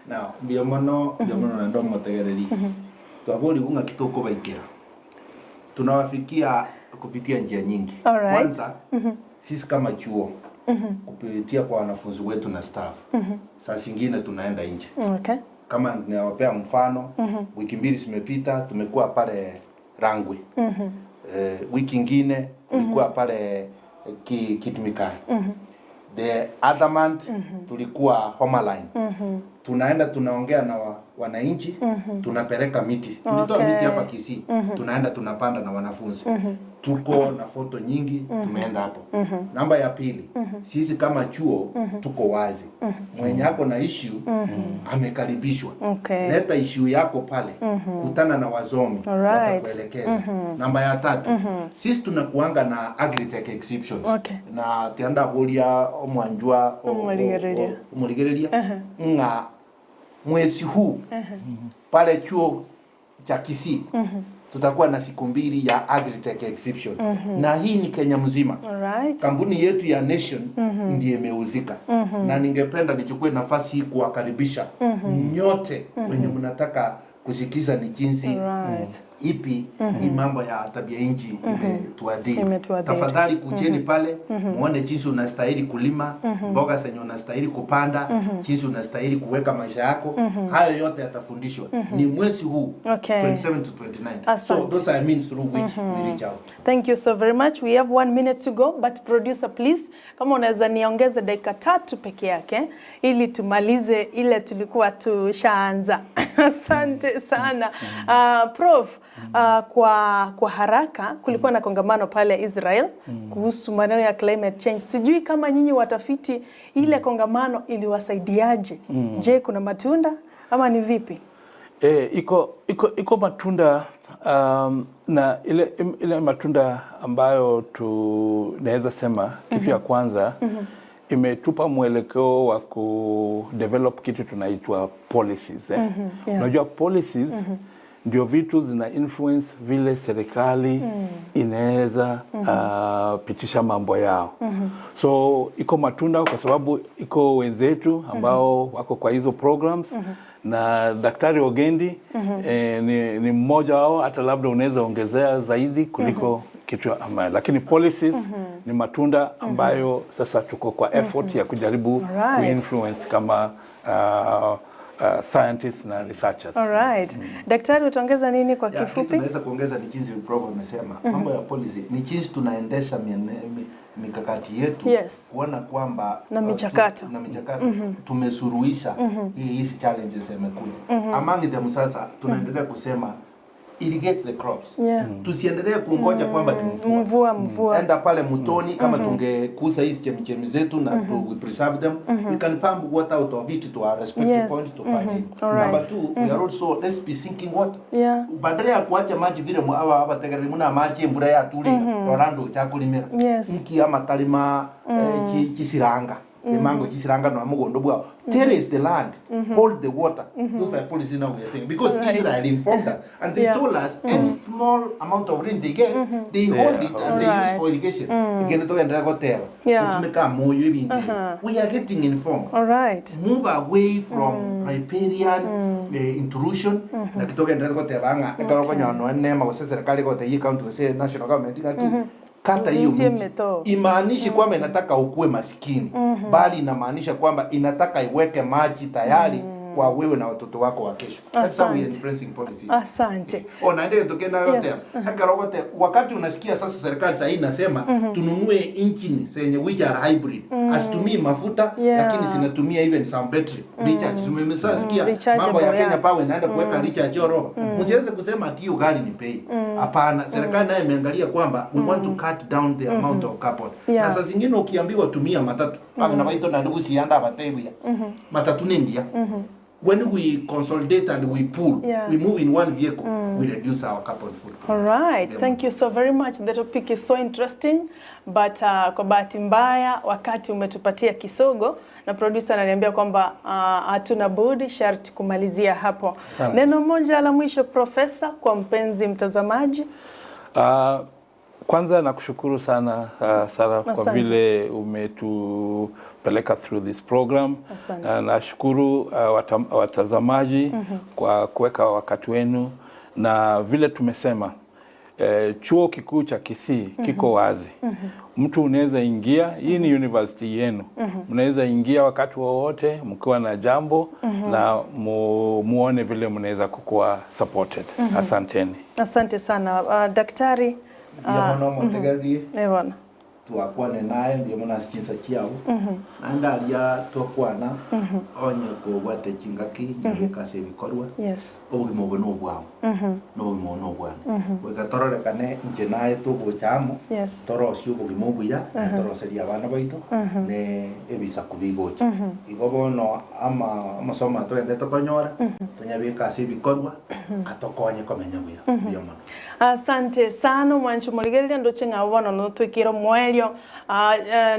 Now, mbiomono mbiomono na ndo motegereri twabori gunga kitoko baikira tunawafikia kupitia njia nyingi. Kwanza, sisi kama chuo, kupitia kwa wanafunzi wetu na staff, saa zingine tunaenda nje. Kama ninawapea mfano, wiki 2 zimepita tumekuwa pale Rangwe. Wiki ingine tulikuwa pale Kitmikai. The other month tulikuwa Homaline. Tunaenda tunaongea na wananchi, tunapeleka miti. Tulitoa miti hapa Kisii, tunaenda tunapanda na wanafunzi. Tuko na foto nyingi, tumeenda hapo. Namba ya pili, sisi kama chuo tuko wazi. Mwenye ako na issue amekaribishwa. Leta issue yako pale, kutana na wasomi, watakuelekeza. Namba ya tatu, sisi tunakuanga na agritech exhibitions na tianda boria omwanjwa Omurigereria. Omurigereria ng'a mwezi huu pale chuo cha Kisii tutakuwa na siku 2 ya agritech exhibition, na hii ni Kenya mzima. Kampuni yetu ya Nation ndiye imeuzika, na ningependa nichukue nafasi hii kuwakaribisha nyote wenye mnataka kusikiza ni jinsi ipi hii mambo ya tabia nchi imetuadhiri. Imetuadhiri. Tafadhali kujeni pale muone jinsi unastahili kulima mboga zenye unastahili kupanda, jinsi unastahili kuweka maisha yako. Hayo yote yatafundishwa. Ni mwezi huu, 27 to 29. So Asante. those are means through which we reach out. Thank you so very much. We have one minute to go, but producer, please, kama unaweza niongeze dakika 3 peke yake ili tumalize ile tulikuwa tushaanza. Asante sana. Prof, kwa haraka, kulikuwa na kongamano pale Israel kuhusu maneno ya climate change. Sijui kama nyinyi watafiti, ile kongamano iliwasaidiaje? Je, kuna matunda ama ni vipi? E, iko matunda na ile matunda ambayo tunaweza sema, kitu ya kwanza, imetupa mwelekeo wa kudevelop kitu tunaitwa policies, eh. Unajua policies ndio vitu zina influence vile serikali inaweza pitisha mambo yao. So iko matunda kwa sababu iko wenzetu ambao wako kwa hizo programs, na Daktari Ogendi ni mmoja wao, hata labda unaweza ongezea zaidi kuliko kitu ambayo, lakini policies ni matunda ambayo sasa tuko kwa effort ya kujaribu kuinfluence kama scientists na researchers. Alright. Daktari, utaongeza nini kwa Ya, kitu kifupi? naweza kuongeza ni jinsi Prof amesema, mambo ya policy ni jinsi tunaendesha mikakati yetu kuona kwamba Na michakato. Na michakato tumesuluhisha hizi challenges zimekuja. Among them, sasa tunaendelea kusema Irrigate the crops. Yeah. Tusiendelee kungoja kwamba ni mvua. Mvua. Enda pale mtoni kama tungekusa hizi chemichemi zetu na we preserve them, we can pump water out of it to our respective points to find it. All right. Number two, we are also, let's be sinking water. Yeah. Badala ya kuacha maji vile hawa abategereri muna maji mbura yatulira rorando chakulimira. Yes. Nki amatalima chisiranga. Emango chisiranga no mugondo bwao. Terrace the land, hold the water. Those are policies now we are saying because Israel informed us and they told us any small amount of rain they get, they hold it and they use for irrigation. Again, to endelea kotera. Kutumika moyo ibindi. We are getting informed. All right. Move away from riparian intrusion. Na kitoka endelea kotera nga ekero konyono nema gose serikali kote yi county gose national government ngaki kata hiyo miti. Imaanishi kwamba inataka ukue maskini, bali inamaanisha kwamba inataka iweke maji tayari kwa wewe na watoto wako wa kesho. That's how we are influencing policies. Asante. Ona ndio tokena yote. Akarogote wakati unasikia sasa serikali sasa inasema tununue engine zenye which are hybrid. Asitumii mafuta lakini zinatumia even some battery recharge. Tumesasikia mambo ya Kenya Power inaenda kuweka recharge roho. Msianze kusema ati hiyo gari ni bei. Hapana, serikali nayo imeangalia kwamba we want to cut down the amount of carbon. Na sasa zingine ukiambiwa tumia matatu, na baito na ndugu sianda abatebuya. Matatu ni ndia. When we consolidate and we pool, we move in one vehicle, we reduce our carbon footprint. All right. Thank you so very much. The topic is so interesting, but kwa bahati mbaya wakati umetupatia kisogo na producer ananiambia kwamba hatuna budi sharti kumalizia hapo. Neno moja la mwisho profesa kwa mpenzi mtazamaji. Kwanza nakushukuru sana Sara kwa vile umetupeleka through this program. Nashukuru watazamaji kwa kuweka wakati wenu, na vile tumesema chuo kikuu cha Kisii kiko wazi. Mtu unaweza ingia, hii ni university yenu. Mnaweza ingia wakati wowote mkiwa na jambo na muone vile mnaweza kukuwa supported. Asanteni. Asante sana daktari. Ndiyo motegerie twakwane naye ndiyo mona chinsa chiao nanda aria twakwana onye kobwate chingaki nyabekase bikorwa. Yes. Obugima obo nobwao nobugima nobwane bwekatororekane nche naye tugochamo torosie obugima obuya toroseria abana baito ne ebisaku bigocha igo bono ama amasomo atwende tokonyora tonyabekase bikorwa atokonye komenya buya ndiyo mono. Asante sana mwancho muligereria ndoche ng'abona no twikiro mwelio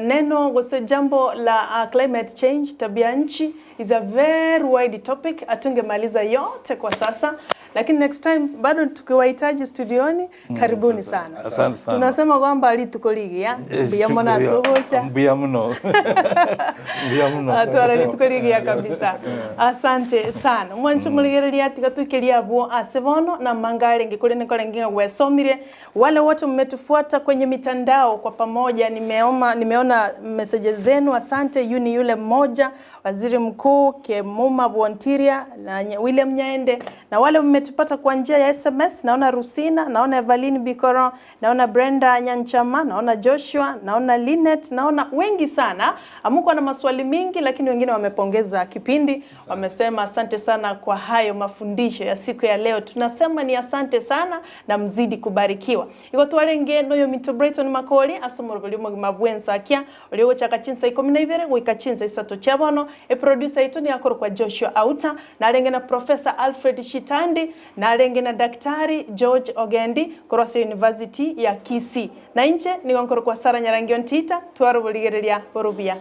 neno gose jambo la climate change, tabia nchi is a very wide topic, atungemaliza yote kwa sasa, lakini next time bado tukiwahitaji studioni, karibuni sana. Asante sana. Tunasema kwamba litukoligi ya mbuya mona sogocha mbuya mno mbuya mno atwara litukoligi ya kabisa. Asante sana mwancho muligereria tikatukeria bo asebono na mangale ngikole nikole nginga wesomire. Wale wote mmetufuata kwenye mitandao kwa pamoja, nimeona messages zenu, asante. Yuni yule mmoja, Waziri Mkuu Kemuma Bwontiria na William Nyaende, na wale mmetupata kwa njia ya SMS, naona Rusina, naona Evelyn Bikoro, naona Brenda Nyanchama, naona Joshua, naona Linet, naona wengi sana. Amuko na maswali mingi, lakini wengine wamepongeza kipindi, wamesema asante sana kwa hayo mafundisho ya siku ya leo. Tunasema ni asante sana na mzidi kubarikiwa. Iko tuwalenge noyo Mito Brighton Makoli asomoro bulimo mabwensa akia uliocha kachinsa 12 goika chinsa 3 chabono. E producer itoni akoro kwa Joshua Auta, na alenge na Professor Alfred Shitandi, na alenge na Daktari George Ogendi Korose University ya Kisii. Na inche ni wankoro kwa Sara Nyarangio Ntita, tuwarubuligereria borubia.